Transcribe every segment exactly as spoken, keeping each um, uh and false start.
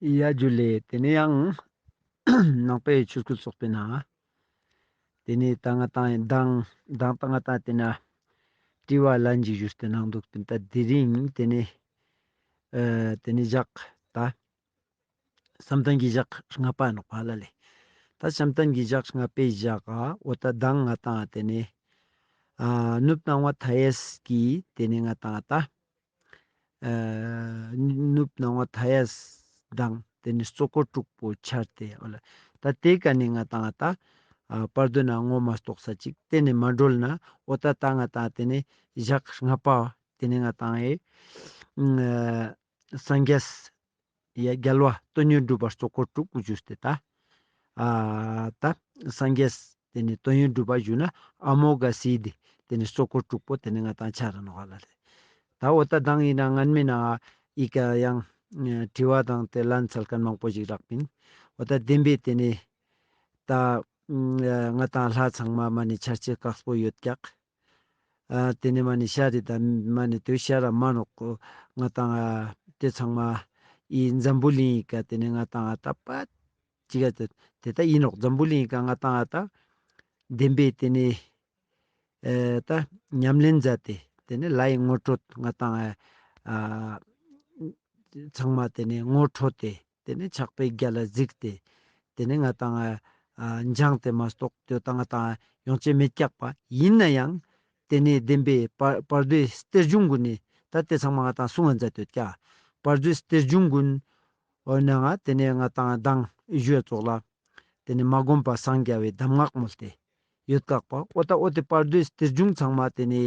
ཡ་ཇུ་ལེ། ཏེ་ནེ་ཡང་ནང་པའི་ཆོས་སྐུལ་ཚོགས་པའི་ནང་ཏེ་ནེ་ད་ང་ཏང་མདང་མདང་ད་ང་ཏང་ཏེ་ན་དྲི་བ་ལན་ཅིག་ཞུས་ཏེ་ནང་འདུག་པིན། ད་དེ་རིང་ཏེ་ནེ་ཨ་ཏེ་ནེ་ཞག་ད་བསམ་གཏན་གྱི་ཞག་ལྔ་པ་ནོག་པ་ལ་ལེ། ད་བསམ་གཏན་གྱི་ཞག་ལྔ་པའི་ཞག་ག་འོ་ད་མདང་ང་ཏང་ཏེ་ནེ་ཨ་ནུབ་སྣང་བ་མཐའ་ཡས་ཀྱི་ཏེ་ནེ་ང་ཏང་ད་ཨ་ནུབ་སྣང་བ་མཐའ་ཡས་དང་ཏེ་ནེ་གཙོ་འཁོར་དྲུག་པོ་འཆར་ཏེ་འོ་ལ། ད་ཏེ་ཀ་ནེ་ང་ཏང་ད་ཨ་བར་དོ་ན་ངོ་མ་རྟོགས་ས་ཅིག་ཏེ་ནེ་མ་གྲོལ་ན་འོ་ད་ད་ང་ཏང་ཏེ་ནེ་ཞག་ལྔ་པ་ཏེ་ནེ་ང་ཏང་ཨེ་ཨ་སངས་རྒྱས་ཡ་རྒྱལ་བ་དོན་ཡོད་གྲུབ་པ་གཙོ་འཁོར་དྲུག་པོ་ཞུས་ཏེ་ད། ཨ་ད་སངས་རྒྱས་ཏེ་ནེ་དོན་ཡོད་གྲུབ་པ་ཞུ་ན་ཨ་མོ་ག་སི་ཏེ་ཏེ་ནེ་གཙོ་འཁོར་དྲུག་པོ་ཏེ་ནེ་ང་ཏང་འཆར་ར་ནོག་ལ་ལེ། ད་འོ་ད་མདང་ཡིན་ན་སྔན་མའི་ནང་ཨི་ཀ་ཡང་དྲི་བ་དང་ཏེ་ལན་སལ་མཁན་མང་པོ་ཞིག་རག་པིན། འོ་ད་བདེན་པའི་ཏེ་ནེ་ད་ང་ཏང་ལྷ་ཚང་མ་མ་ནེ་འཆར་ཅེས་དཀགས་པོ་ཡོད་ཀྱག། ཨ་ཏེ་ནེ་མ་ནེ་ཤ་རི་དང་མ་ནེ་ཏེ་ཤ་ར་མ་ནོག་ང་ཏང་ཨ་ཏེ་ཚང་མ་ཨི་འཛམ་བུ་གླིང་ངི་ཀ་ཏེ་ནེ་ང་ཏང་ཨ་ད་པ་ཅིག་ག་ཏེ་ཏེ་ད་ཨིན་ནོག། འཛམ་བུ་གླིང་ངི་ཀ་ང་ཏང་ཨ་ད་བདེན་པའི་ཏེ་ནེ་ཨེ་ད་ཉམས་ལེན་མཛད་དེ་ཏེ་ནེ་ལྷའི་ངོ་སྤྲོད་ང་ཏང་ཨ་ཚང་མ་ཏེ་ནེ་ངོ་འཕྲོད་དེ་ཏེ་ནེ་ཕྱག་དཔེ་རྒྱ་ལ་གཟིགས་ཏེ་ཏེ་ནེ་ང་ཏང་ཨ་ཨ་འབྱངས་ཏེ་མ་གཏོགས་ཏེ་ད་ང་ཏང་ཡོང་ཅེས་མེད་ཀྱག་པ། ཡིན་ན་ཡང་ཏེ་ནེ་བདེན་པའི་བར་བར་དོའི་གཏེར་གཞུང་གུན་ནི་ད་ཏེ་ཚང་མ་ང་ཏང་གསུང་ང་མཛད་དེ་ཡོད་ཀྱག། བར་དོའི་གཏེར་གཞུང་གུན་འོ་ན་ང་ཏེ་ནེ་ང་ཏང་མདང་ཞུ་ཡ་ཙོགས་ལ་ཏེ་ནེ་མ་བསྒོམས་པ་སངས་རྒྱ་བའི་གདམས་ངག་མོལ་ཏེ་ཡོད་ཀྱག་པ། འོ་ད་འོ་ཏེ་བར་དོའི་གཏེར་གཞུང་ཚང་མ་ཏེ་ནེ་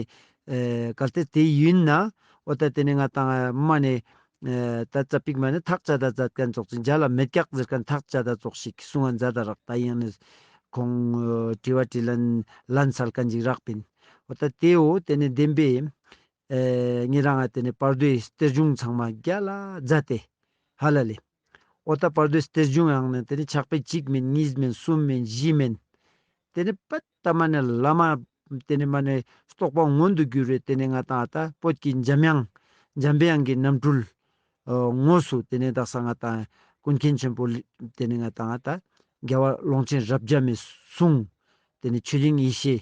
ཨེ་གལ་ཏེ་ཏེ་ཡིན་ན་འོ་ད་ཏེ་ནེ་ང་ཏང་མ་ནེ་ཨེ་ད་ཙ་པིག་མ་ནེ་ཐག་བཅད་ད་མཛད་མཁན་ཙོགས་ཤིག་མཇལ་ལ་མེད་ཀྱག་ཟེར་མཁན་ཐག་བཅད་ད་ཙོགས་ཤིག་གསུང་ང་མཛད་ད་རག། ད་ཡང་ནི་ཁོང་ཨེ་དྲི་བ་དྲིས་ལན་ལན་སལ་མཁན་ཅིག་རག་པིན། འོ་ད་ཏེའོ་ཏེ་ནེ་བདེན་པའི་ཨེ་ཉེ་རང་ང་ཏེ་ནེ་བར་དོའི་གཏེར་གཞུང་ཚང་མ་རྒྱ་ལ་མཛད་དེ་ཧ་ལ་ལེ། འོ་ད་བར་དོའི་གཏེར་གཞུང་ཡང་ནི་ཏེ་ནེ་ཕྱག་དཔེ་གཅིག་མན་གཉིས་མན་གསུམ་མན་བཞི་མན་ཏེ་ནེ་པད་ད་མ་ནེ་བླ་མ་ཏེ་ནེ་མ་ནེ་རྟོགས་པ་མངོན་དུ་གྱུར་བའི་ཏེ་ནེ་ང་ཏང་ཨ་ད་བོད་ཀྱི་འཇམ་དབྱངས་འཇམ་པའི་དབྱངས་ཀྱི་རྣམ་སྤྲུལ་ཨ་དངོས་སུ་ཏེ་ནེ་དག་ས་ང་ཏང་ཀུན་མཁྱེན་ཆེན་པོ་ཏེ་ནེ་ང་ཏང་ཨ་ད་རྒྱལ་བ་ཀློང་ཆེན་རབ་འབྱམས་མི་གསུང་ཏེ་ནེ་ཆོས་དབྱིངས་ཡེ་ཤེས་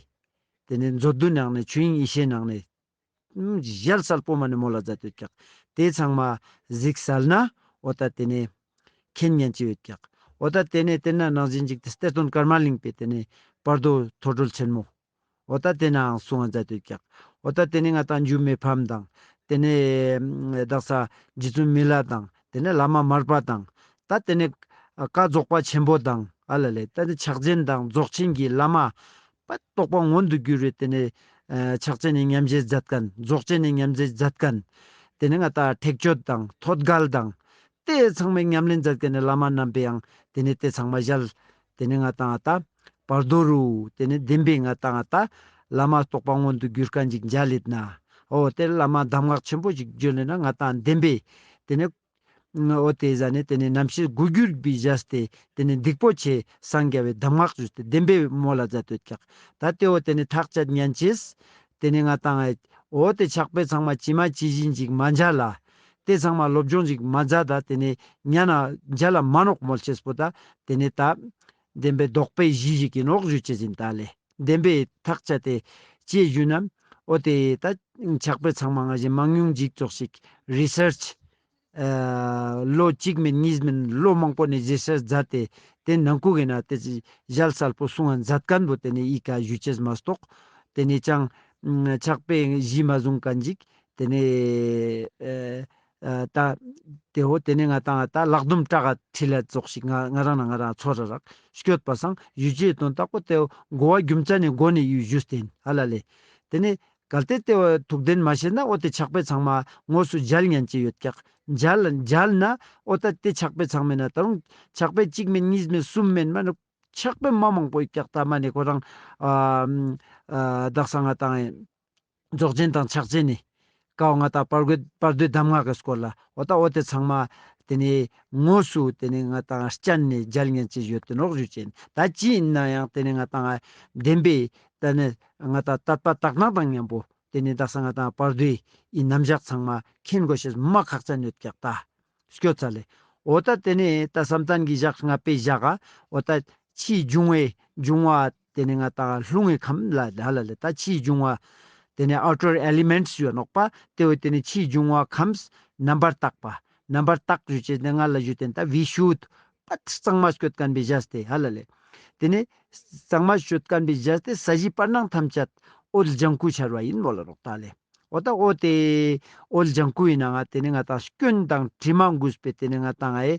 ཏེ་ནེ་མཛོད་བདུན་ནང་ནེ་ཆོས་དབྱིངས་ཡེ་ཤེས་ནང་ནེ་ཞལ་གསལ་པོ་མ་ནེ་མོལ་ལ་མཛད་དེ་ཡོད་ཀྱག། ཏེ་ཚང་མ་གཟིགས་སལ་ན་འོ་ད་ཏེ་ནེ་མཁྱེན་ཉན་ཅེས་ཡོད་ཀྱག། འོ་ད་ཏེ་ནེ་ཏེ་ན་ནང་བཞིན་ཅིག་ཏེ་གཏེར་སྟོན་ཀརྨ་གླིང་པའི་ཏེ་ནེ་བར་དོ་ཐོས་གྲོལ་ཆེན་མོ་འོ་ད་ཏེ་ནའང་གསུང་ང་མཛད་དེ་ཡོད་ཀྱག། འོ་ད་ཏེ་ནེ་ང་ཏང་འཇུ་མི་ཕམ་དང་ཏེ་ནེ་དག་ས་རྗེ་བཙུན་མི་ལ་དང་ཏེ་ནེ་བླ་མ་མར་པ་དང་ད་ཏེ་ནེ་བཀའ་རྫོགས་པ་ཆེན་པོ་དང་ཨ་ལ་ལེ་ད་ནི་ཕྱག་ཆེན་དང་རྫོགས་ཆེན་གྱི་བླ་མ་པད་རྟོགས་པ་མངོན་དུ་གྱུར་བའི་ཏེ་ནེ་ཨ་ཕྱག་ཆེན་ནི་ཉམས་བཞེས་མཛད་མཁན་རྫོགས་ཆེན་ནི་ཉམས་བཞེས་མཛད་མཁན་ཏེ་ནེ་ང་ཏང་ཁྲེགས་ཆོད་དང་ཐོད་རྒལ་དང་ཏེ་ཚང་མའི་ཉམས་ལེན་མཛད་མཁན་ནི་བླ་མ་རྣམ་པའང་ཏེ་ནེ་ཏེ་ཚང་མ་ཞལ་ཏེ་ནེ་ང་ཏང་ཨ་ད་བར་དོ་རུ་ཏེ་ནེ་བདེན་པའི་ང་ཏང་ཨ་ད་བླ་མ་རྟོགས་པ་མངོན་དུ་གྱུར་མཁན་ཅིག་མཇལ་ལེད་ན་འོ་ཏེ་བླ་མ་གདམས་ངག་ཆེན་པོ་ཞིག་བརྗོད་ལེ་ན་ང་ཏང་བདེན་པའི་ཏེ་ནེ་འོ་ཏེ་ཟ་ནེ་ཏེ་ནེ་རྣམ་ཤེས་སྒོ་རྒྱུ་བཞག་སྟེ་ཏེ་ནེ་སྡིག་པོ་ཆེ་སངས་རྒྱ་བའི་གདམས་ངག་ཞུས་ཏེ་བདེན་པའི་མོལ་ལ་མཛད་དེ་ཡོད་ཀྱག། ད་ཏེ་འོ་ཏེ་ནེ་ཐག་བཅད་ཉན་ཅེས་ཏེ་ནེ་ང་ཏང་ཨེ་འོ་ཏེ་ཕྱག་དཔེ་ཚང་མ་ཇི་མ་ཇི་བཞིན་ཅིག་མ་མཇལ་ལ་ཏེ་ཚང་མ་སློབ་སྦྱོང་ཅིག་མ་མཛད་ད་ཏེ་ནེ་ཉན་ན་མཇལ་ལ་མ་ནོག་མོལ་ཅེས་པོ་ད་ཏེ་ནེ་ད་བདེན་པའི་ལྡོག་པའི་གཞི་ཞིག་ཨིན་ནོག་ཞུ་ཅེས་ཨིན་ད་ལེ། བདེན་པའི་ཐག་བཅད་དེ་ཅི་ཞུ་ན་འོ་ཏེ་ད་ཕྱག་དཔེ་ཚང་མ་ང་ཞེ་མང་ཉུང་ཅིག་ཙོགས་ཤིག་རི་སར་ཆ་ཨ་ལོ་གཅིག་མན་གཉིས་མན་ལོ་མང་པོ་ནེ་རི་སར་ཆ་མཛད་དེ་ཏེ་ནང་ཁུག་གི་ན་ཏེ་ཞལ་གསལ་པོ་གསུང་ང་མཛད་མཁན་པོ་ཏེ་ནེ་ཨི་ཀ་ཞུ་ཅེས་མ་གཏོགས་ཏེ་ནེ་ཅང་ཕྱག་དཔེ་གཞི་མ་བཟུང་མཁན་ཅིག་ཏེ་ནེ་ཨ་ཨ་ད་ཏེ་འོ་ཏེ་ནེ་ང་ཏང་ད་ལག་རྡུམ་བྲག་ག་ཁྲིལ་ལ་ཙོགས་ཤིག་ང་ང་རང་ན་ང་རང་ཚོར་ར་རག་སྐྱོད་པ་སང་ཞུ་ཅེས་དོན་དག་པོ་ཏེ་གོ་བ་རྒྱུ་མཚན་ནི་སྒོ་ནེ་ཡུལ་ཞུས་ཏེ་ཨིན་ཧ་ལ་ལེ། ཏེ་ནེ་གལ་ཏེ་ཏེ་བོ་ཐུགས་བདེན་མ་ཤེས་ན་འོ་ཏེ་ཕྱག་དཔེ་ཚང་མ་དངོས་སུ་མཇལ་ཉན་ཅེས་ཡོད་ཀྱག། མཇལ་མཇལ་ན་འོ་ད་ཏེ་ཕྱག་དཔེ་ཚང་མའི་ནང་ད་རུང་ཕྱག་དཔེ་གཅིག་མན་གཉིས་མན་གསུམ་མན་མ་ནེ་ཕྱག་དཔེ་མ་མང་པོ་ཡོད་ཀྱག། ད་མ་ནེ་ཁོ་རང་ཨ་ཨ་དག་ས་ང་ཏང་རྫོགས་ཆེན་དང་ཕྱག་ཆེན་ནི་ཀའོ་ང་ཏང་བར་དོའི་བར་དོའི་གདམས་ངག་གི་སྐོར་ལ་འོ་ད་འོ་ཏེ་ཚང་མ་ཏེ་ནེ་དངོས་སུ་ཏེ་ནེ་ང་ཏང་སྤྱན་ནེ་མཇལ་ཉན་ཅེས་ཡོད་དེ་ནོག་ཞུ་ཅེས་ཨིན། ད་ཅི་ཨིན་ན་ཡང་ཏེ་ནེ་ང་ཏང་བདེན་པའི་ད་ནི་ང་ཏང་དད་པ་དག་སྣང་དང་མཉམ་པོ་ཏེ་ནེ་དག་ས་ང་ཏང་བར་དོའི་ཨི་རྣམ་གཞག་ཚང་མ་མཁྱེན་དགོས་ཤེས་མ་ཁག་ཅན་ཡོད་ཀྱག་ད་སྐྱོད་ཚར་ལེ། འོ་ད་དེ་ནས་ད་བསམ་གཏན་གྱི་ཞག་ལྔ་པའི་ཞག་ག་འོ་ད་ཕྱིའི་འབྱུང་བའི་འབྱུང་བ་དེ་ནས་ང་ཏང་རླུང་གི་ཁམས་ལ་ཧ་ལ་ལེ། ད་ཕྱིའི་འབྱུང་བ་དེ་ནས་outer elements ཞུ་ནོག་པ། དེ་བོ་དེ་ནས་ཕྱིའི་འབྱུང་བ་ཁམས་རྣམ་པར་དག་པ། རྣམ་པར་དག་ཞུ་ཅེས་དེ་ང་ལ་ཞུ་དེ་ད་བི་ཤུད་པ་གཙང་མ་སྐྱོད་མཁན་པའི་ཞག་སྟེ་ཧ་ལ་ལེ། དེ་ནས་གཙང་མ་སྐྱོད་མཁན་པའི་ཞག་སྟེ་ས་གཞིའི་བར་སྣང་ཐམས་ཅད་འོད་ལྗང་ཁུ་འཆར་བ་ཡིན་མོལ་ལ་ནོག་ད་ལེ། འོ་ད་འོ་དེ་འོད་ལྗང་ཁུ་ཡིན་ན་ང་དེ་ནས་ང་ཏང་སྐྱོན་དང་དྲི་མ་འགོས་པའི་དེ་ནས་ང་ཏང་ཨེ་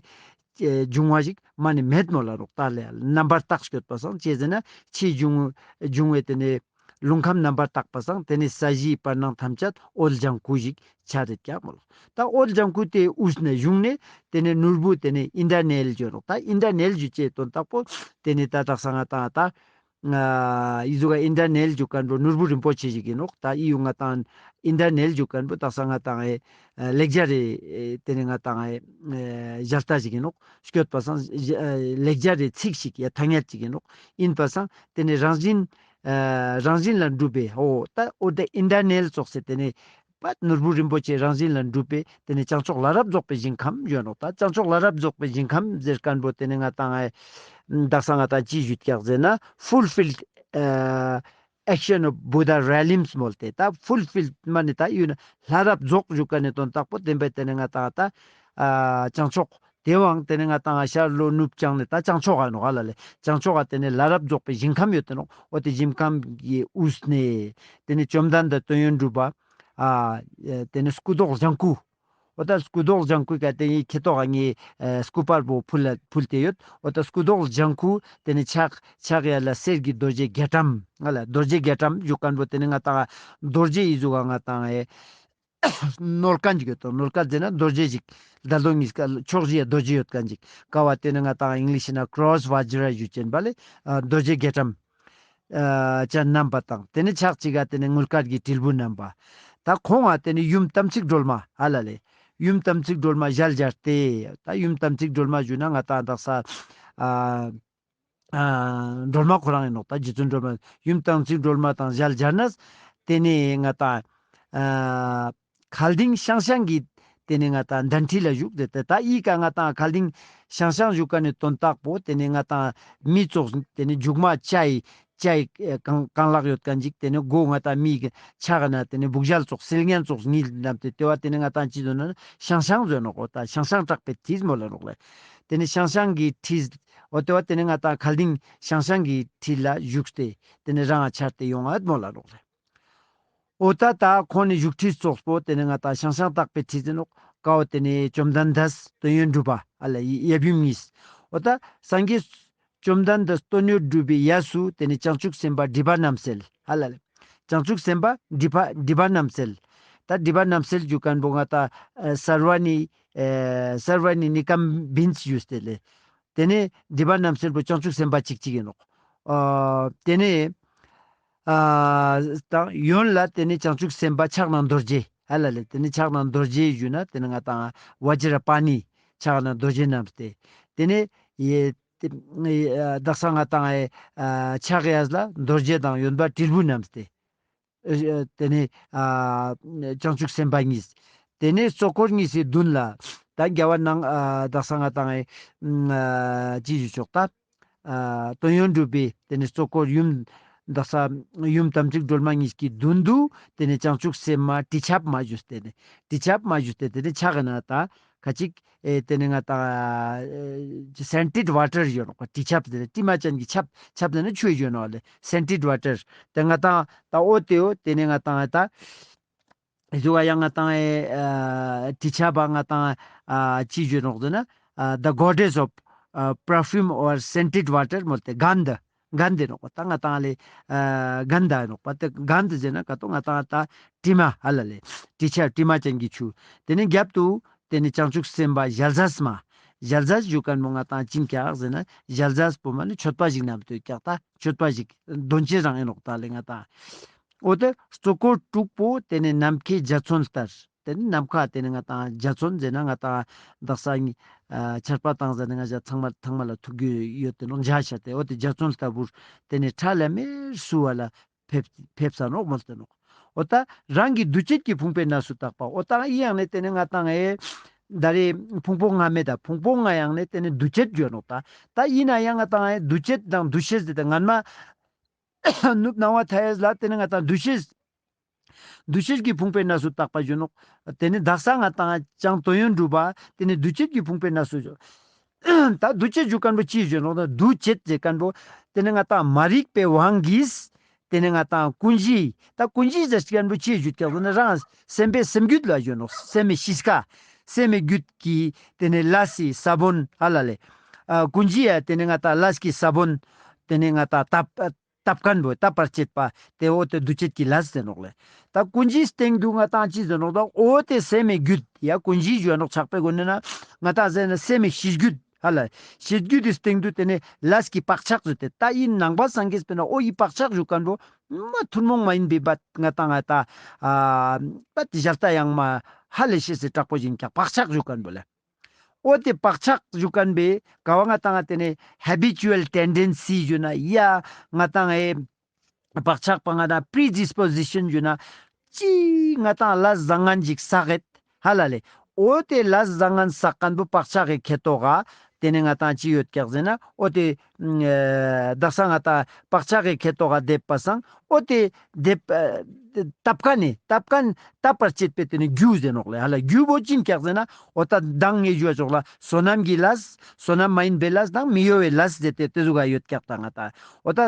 འབྱུང་བ་ཞིག་མ་ནི་མེད་མོལ་ལ་ནོག་ད་ལེ། རྣམ་པར་དག་སྐྱོད་པ་སང་ཅི་ཟེར་ན་ཕྱིའི་འབྱུང་འབྱུང་བའི་དེ་ནས་རླུང་ཁམས་རྣམ་པར་དག་པ་སང་དེ་ནས་ས་གཞིའི་བར་སྣང་ཐམས་ཅད་འོད་ལྗང་ཁུ་ཞིག་འཆར་རེད་ཀྱག་མོལ། ད་འོད་ལྗང་ཁུ་དེ་དབུས་ནས་བྱུང་ནས་དེ་ནས་ནོར་བུ་དེ་ནས་ཨིན་དྲ་ནེལ་ཞུ་ནོག། ད་ཨིན་དྲ་ནེལ་ཞུ་ཅེས་དོན་དག་པོ་དེ་ནས་ད་དག་ས་ང་ཏང་ད་ཨི་ཟུག་ག་ཨིན་དྲ་ནེལ་ཞུ་མཁན་པོ་ནོར་བུ་རིན་པོ་ཆེ་ཞིག་ཡིན་ནོག། ད་ཨི་ཡུ་ང་ཏང་ཨིན་དྲ་ནེལ་ཞུ་མཁན་པོ་དག་ས་ང་ཏང་ཨེ་ལེགས་སྦྱར་རི་དེ་ནས་ང་ཏང་ཨེ་ཞལ་ལྟ་ཞིག་ཡིན་ནོག། སྐྱོད་པ་སང་ལེགས་སྦྱར་རི་ཚིག་ཞིག་ཡ་ཐ་སྙད་ཅིག་ཡིན་ནོག། ཡིན་པ་སང་དེ་ནས་རང་བཞིན་རང་བཞིན་ལ་གྲུབ་པའི་འོ་ད་འོ་དེ་ཨིན་དྲ་ནེལ་ཙོགས་སེ་དེ་ནས་པད་ནོར་བུ་རིན་པོ་ཆེ་རང་བཞིན་ལ་གྲུབ་པའི་དེ་ནས་བྱང་ཕྱོགས་ལ་རབ་རྫོགས་པའི་ཞིང་ཁམས་ཡོད་ནོག། ད་བྱང་ཕྱོགས་ལ་རབ་རྫོགས་པའི་ཞིང་ཁམས་ཟེར་མཁན་པོ་དེ་ནས་ང་ཏང་ཨེ་དག་ས་ང་ཏང་ཅི་ཞུ་ཀྱག་ཟེར་ན་fulfilled action of Buddha realms མོལ་ཏེ། ད་fulfilled མ་ནི་ད་ཡུ་ན་ལ་རབ་རྫོགས་ཞུ་མཁན་ནི་དོན་དག་པོ་བདེན་པའི་དེ་ནས་ང་ཏང་ད་བྱང་ཕྱོགས་དེ་བོའང་དེ་ནས་ང་ཏང་ཤར་ལྷོ་ནུབ་བྱང་ནས་ད་བྱང་ཕྱོགས་ཨ་ནོག་ཧ་ལ་ལེ། བྱང་ཕྱོགས་ཨ་དེ་ནས་ལ་རབ་རྫོགས་པའི་ཞིང་ཁམས་ཡོད་དེ་ནོག། འོ་དེ་ཞིང་ཁམས་ཀྱི་དབུས་ནས་དེ་ནས་བཅོམ་ལྡན་འདས་དོན་ཡོད་གྲུབ་པ་ཨ་དེ་ནས་སྐུ་མདོག་ལྗང་ཁུ། འོ་ད་སྐུ་མདོག་ལྗང་ཁུའི་ཀ་དེ་ནས་ཁེ་ཏོག་ཨ་ངའི་སྐུ་པར་པོ་ཕུལ་ལ་ཕུལ་ཏེ་ཡོད། འོ་ད་སྐུ་མདོག་ལྗང་ཁུ་དེ་ནས་ཕྱག་ཕྱག་ཡ་ལ་གསེར་གྱི་རྡོ་རྗེ་རྒྱ་གྲམ་ང་ལ་རྡོ་རྗེ་རྒྱ་གྲམ་ཞུ་མཁན་པོ་དེ་ནས་ང་ཏང་རྡོ་རྗེ་ཨི་ཟུག་ག་ང་ཏང་ཨེ་ནོར་མཁན་ཅིག་ཡོད་དོ། ནོར་མཁན་ཟེར་ན་རྡོ་རྗེ་ཞིག་ད་ལོ་གཉིས་ཀ་ཕྱོགས་བཞི་ཡ་རྡོ་རྗེ་ཡོད་མཁན་ཅིག་ཀ་བ་དེ་ནས་ང་ཏང་ཨིང་ལིཤ་ན་ཀྲོས་ཝ་ཇི་ར་ཞུ་ཅན་པ་ལེ། རྡོ་རྗེ་རྒྱ་གྲམ་ཅན་བསྣམས་པ་དང་དེ་ནས་ཕྱག་གཅིག་ག་དེ་ནས་དངུལ་དཀར་གྱི་དྲིལ་བུ་བསྣམས་པ། ད་ཁོང་ང་དེ་ནས་ཡུམ་དམ་ཚིག་སྒྲོལ་མ་ཧ་ལ་ལེ། ཡུམ་དམ་ཚིག་སྒྲོལ་མ་ཞལ་སྦྱར་ཏེ། ད་ཡུམ་དམ་ཚིག་སྒྲོལ་མ་ཞུ་ན་ང་ཏང་དག་ས་ཨ་ཨ་སྒྲོལ་མ་ཁོ་རང་ཡིན་ནོག། ད་རྗེ་བཙུན་སྒྲོལ་མ་ཡུམ་དམ་ཚིག་སྒྲོལ་མ་དང་ཞལ་སྦྱར་ནས་དེ་ནས་ང་ཏང་ཨ་མཁའ་ལྡིང་ཤང་ཤང་གི་དེ་ནས་ང་ཏང་གདན་ཁྲི་ལ་བཞུགས་ཏེ་ད་ཨི་ཀ་ང་ཏང་མཁའ་ལྡིང་ཤང་ཤང་བཞུགས་མཁན་ནི་དོན་དག་པོ་དེ་ནས་ང་ཏང་མི་ཙོགས་དེ་ནས་མཇུག་མ་ཅའི་ཅའི་ཨེ་རྐང་རྐང་ལག་ཡོད་མཁན་ཅིག་དེ་ནས་མགོ་ང་ཏང་མིའི་ཕྱག་ན་དེ་ནས་བུག་ཞལ་ཙོགས་སིལ་སྙན་ཙོགས་གཉིས་བསྣམས་ཏེ་དེ་བ་དེ་ནས་ང་ཏང་ཅི་ཟེར་ན་ཤང་ཤང་ཟེར་ནོག། འོ་ད་ཤང་ཤང་གྲགས་པའི་ཁྲི་མོལ་ལ་ནོག་ལེ། དེ་ནས་ཤང་ཤང་གི་ཁྲི་འོ་དེ་བ་དེ་ནས་ང་ཏང་མཁའ་ལྡིང་ཤང་ཤང་གི་ཁྲི་ལ་བཞུགས་ཏེ་དེ་ནས་རང་ང་འཆར་ཏེ་ཡོང་ངད་མོལ་ལ་ནོག་ལེ། འོ་ད་ད་ཁོང་ནི་བཞུགས་ཁྲི་ཙོགས་པོ་དེ་ནས་ང་ཏང་ཤང་ཤང་གྲགས་པའི་ཁྲི་ཟེར་ནོག། ཀ་བོ་དེ་ནས་བཅོམ་ལྡན་འདས་དོན་ཡོད་གྲུབ་པ་ཨ་ལ་ཡབ་ཡུམ་གཉིས། འོ་ད་སངས་རྒྱས་བཅོམ་ལྡན་འདས་དོན་ཡོད་གྲུབ་པའི་གཡས་སུ་དེ་ནས་བྱང་ཆུབ་སེམས་དཔའ་སྒྲིབ་པ་རྣམ་སེལ་ཧ་ལ་ལེ། བྱང་ཆུབ་སེམས་དཔའ་སྒྲིབ་པ་སྒྲིབ་པ་རྣམ་སེལ། ད་སྒྲིབ་པ་རྣམ་སེལ་ཞུ་མཁན་པོ་ང་ཏང་ཨ་སརྦ་ནི་ཨེ་སརྦ་ནི་ནི་ཀམ་བིན་ཞུས་ཏེ་ལེ། དེ་ནས་སྒྲིབ་པ་རྣམ་སེལ་པོ་བྱང་ཆུབ་སེམས་དཔའ་གཅིག་གཅིག་ཡིན་ནོག། ཨ་དེ་ནས་ཨ་དང་ཡོན་ལ་དེ་ནས་བྱང་ཆུབ་སེམས་དཔའ་ཕྱག་ན་རྡོ་རྗེ་ཧ་ལ་ལེ། དེ་ནས་ཕྱག་ན་རྡོ་རྗེ་ཞུ་ན་དེ་ནས་ང་ཏང་བཛྲ་པཱ་ཎི་ཕྱག་ན་རྡོ་རྗེ་བསྣམས་ཏེ། དེ་ནས་ཡེ་དེ་ཨ་དག་ས་ང་ཏང་ཨེ་ཨ་ཕྱག་གཡས་ལ་རྡོ་རྗེ་དང་ཡོན་པ་དྲིལ་བུ་བསྣམས་ཏེ། ཨ་དེ་ནས་ཨ་བྱང་ཆུབ་སེམས་དཔའ་གཉིས། དེ་ནས་གཙོ་འཁོར་གཉིས་སི་མདུན་ལ་ད་རྒྱལ་བ་ནང་ཨ་དག་ས་ང་ཏང་ཨེ་ཨ་ཅི་ཞུ་ཆོག་ད། ཨ་དོན་ཡོད་གྲུབ་པའི་དེ་ནས་གཙོ་འཁོར་ཡུམ་དག་ས་ཡུམ་དམ་ཚིག་སྒྲོལ་མ་གཉིས་ཀྱི་མདུན་དུ་དེ་ནས་བྱང་ཆུབ་སེམས་དཔའ་དྲི་ཆབ་མ་ཞུས་ཏེ་ནས་དྲི་ཆབ་མ་ཞུས་ཏེ་དེ་ནས་ཕྱག་ན་ད་ཁ་ཅིག་ཨེ་དེ་ནས་ང་ཏང་ཨེ་སེན་ཊེཌ་ཝ་ཊར་ཡོད་ནོག་པ། དྲི་ཆབ་དེ་ནས་དྲི་མ་ཅན་གྱི་ཆབ་ཆབ་དེ་ནས་ཆུ་ཡོད་ནོག་ལེ། སེན་ཊེཌ་ཝ་ཊར་དེ་ང་ཏང་ད་འོ་དེ་འོ་དེ་ནས་ང་ཏང་ད་ཨི་ཟུག་ག་ཡང་ང་ཏང་ཨེ་ཨ་དྲི་ཆབ་པ་ང་ཏང་ཨ་ཅི་ཞུ་ནོག་ཟེར་ན་ཨ་the goddess of ཨ་perfume or scented water མོལ་ཏེ་གན་དྷ་གན་དྷ་ནོག་པ། ད་ང་ཏང་ལེ་ཨ་གན་དྷ་ནོག་པ། དེ་གན་དྷ་ཟེར་ན་ཀ་ཏོ་ང་ཏང་ད་དྲི་མ་ཧ་ལ་ལེ་དྲི་ཆབ་དྲི་མ་ཅན་གྱི་ཆུ། དེ་ནས་རྒྱབ་ཏུ་དེ་ནས་བྱང་ཆུབ་སེམས་དཔའ་ཞལ་ཟས་མ། ཞལ་ཟས་ཞུ་མཁན་པོ་ང་ཏང་ཅི་ཡིན་ཀྱག་ཟེར་ན་ཞལ་ཟས་པོ་མ་ནི་མཆོད་པ་ཞིག་བསྣམས་ཏེ་ཀྱག། ད་མཆོད་པ་ཞིག་འདོན་ཅེས་རང་ཡིན་ནོག་ད་ལེ་ང་ཏང་། འོ་དེ་གཙོ་འཁོར་དྲུག་པོ་དེ་ནས་ནམ་མཁའི་འཇའ་ཚོན་ལྟར། དེ་ནས་ནམ་མཁའ་དེ་ནས་ང་ཏང་འཇའ་ཚོན་ཟེར་ན་ང་ཏང་དག་ས་ཨ་ཆར་པ་བཏང་ཟ་ནས་ང་ཞ་ཚང་མ་ཚང་མ་ལ་ཐུག་རྒྱུ་ཡོད་དེ་ནོག་འཇའ་ཤར་ཏེ། འོ་དེ་འཇའ་ཚོན་ལྟ་བུར་དེ་ནས་ཁྲ་ལམ་མེར་བསུ་བ་ལ་ཕེབས་ཕེབས་ས་ནོག་མོལ་ཏེ་ནོག། འོ་ད་རང་གི་འདུ་བྱེད་ཀྱི་ཕུང་པོའི་གནས་སུ་དག་པ། འོ་ད་ཨི་ཡང་ནས་དེ་ནས་ང་ཏང་ཨེ་ ད་རེ་ཕུང་པོ་ལྔ་མེད་ད་ཕུང་པོ་ལྔ་ཡང་ནེ་ཏེ་ནེ་འདུ་བྱེད་ཡོད་ནོག་ད། ད་ཡིན་ན་ཡང་ང་ཏང་འདུ་བྱེད་དང་འདུ་ཤེས་ཟེར་ཏེ་སྔན་མ་ནུབ་སྣང་བ་མཐའ་ཡས་ལ་ཏེ་ནེ་ང་ཏང་འདུ་ཤེས། འདུ་བྱེད་ཀྱི་ཕུང་པོའི་གནས་སུ་བཏགས་པ་ཞུ་ནོག། ཏེ་ནེ་དག་ས་ང་ཏང་བྱང་དོན་ཡོད་གྲུབ་པ་ཏེ་ནེ་འདུ་བྱེད་ཀྱི་ཕུང་པོའི་གནས་སུ་ཞུ། ད་འདུ་བྱེད་ཞུ་ཁན་བོ་ཅི་ཞུ་ནོག་ད། འདུ་བྱེད་ཟེར་ཁན་བོ་ཏེ་ནེ་ང་ཏང་མ་རིག་པའི་དབང་གིས་ཏེ་ནེ་ང་ཏང་ཀུན་གཞི། ད་ཀུན་གཞི་ཟེར་ཁན་བོ་ཅི་ཞུ་ཀྱག་ཟེར་ན་རང་སེམས་པའི་སེམས་རྒྱུད་ལ་ཞུ་ནོག། སེམས་མེད་གཤིས་ཀ། སེམས་མེད་རྒྱུད་ཀྱི་ཏེ་ནེ་ལས་སི་ས་བོན་ཧ་ལ་ལེ། ཨ་ཀུན་གཞི་ཡ་ཏེ་ནེ་ང་ཏང་ལས་ཀྱི་ས་བོན་ཏེ་ནེ་ང་ཏང་དབ་དབབ་ཁན་བོ་དབབ་པར་བྱེད་པ་ཏེ་འོ་ཏེ་འདུ་བྱེད་ཀྱི་ལས་ཟེར་ནོག་ལེ། ད་ཀུན་གཞིའི་སྟེང་དུ་ང་ཏང་ཅི་ཟེར་ནོག་ད། འོ་ཏེ་སེམས་མེད་རྒྱུད་ཡ་ཀུན་གཞི་ཞུ་ནོག་ཆགས་པའི་སྒོ་ནས་ན་ང་ཏང་ཟེར་ན་སེམས་མེད་གཤིས་རྒྱུད་ཧ་ལ། གཤིས་རྒྱུད་དེ་སྟེང་དུ་ཏེ་ནེ་ལས་ཀྱི་བག་ཆགས་ཟེར་ཏེ་ད་ཡིན་ནང་པ་སངས་རྒྱས་པའི་ན་འོ་ཡི་བག་ཆགས་ཞུ་ཁན་བོ་མ་ཐུན་མོང་མ་ཡིན་པའི་བ་ང་ཏང་ང་ཏང་ཨ་བ་ཏེ་ཞལ་ལྟ་ཡང་མ་ཧ་ལས་ཤེས་སི་དྲག་པོ་ཞིག་ཀྱག་བག་ཆགས་ཞུ་ཁན་བོ་ལེ། འོ་ཏེ་བག་ཆགས་ཞུ་ཁན་བོའི་ག་བ་ང་ཏང་ཏེ་ནེ་habitual tendency ཞུ་ན་ཡ་ང་ཏང་ཨེ་བག་ཆགས་པ་ང་ཏང་predisposition ཞུ་ན་ཅི་ང་ཏང་ལས་བཟང་ངན་ཞིག་བསགས་ཡོད་ཧ་ལ་ལེ། འོ་ཏེ་ལས་བཟང་ངན་བསགས་ཁན་བོ་བག་ཆགས་ཀྱི་ཁེ་ཏོག་ག་ཏེ་ནེ་ང་ཏང་ཅི་ཡོད་ཀྱག་ཟེར་ན་འོ་ཏེ་ཨ་དག་ས་ང་ཏང་བག་ཆགས་ཀྱི་ཁེ་ཏོག་ག་དེབ་པ་སང་འོ་ཏེ་དེབ་ཨ་དབབ་ཁན་ནི་དབབ་ཁན་དབབ་པར་བྱེད་པའི་ཏེ་ནེ་རྒྱུ་ཟེར་ནོག་ལེ་ཧ་ལ། རྒྱུ་བོ་ཅི་ཡིན་ཀྱག་ཟེར་ན་འོ་ད་མདང་ངས་ཞུ་བ་ཙོགས་ལ་བསོད་ནམས་ཀྱི་ལས་བསོད་ནམས་མ་ཡིན་པའི་ལས་དང་མི་གཡོ་བའི་ལས་ཟེར་ཏེ་ཏེ་ཟུག་ག་ཡོད་ཀྱག་ད་ང་ཏང་འོ་ད་ཨ་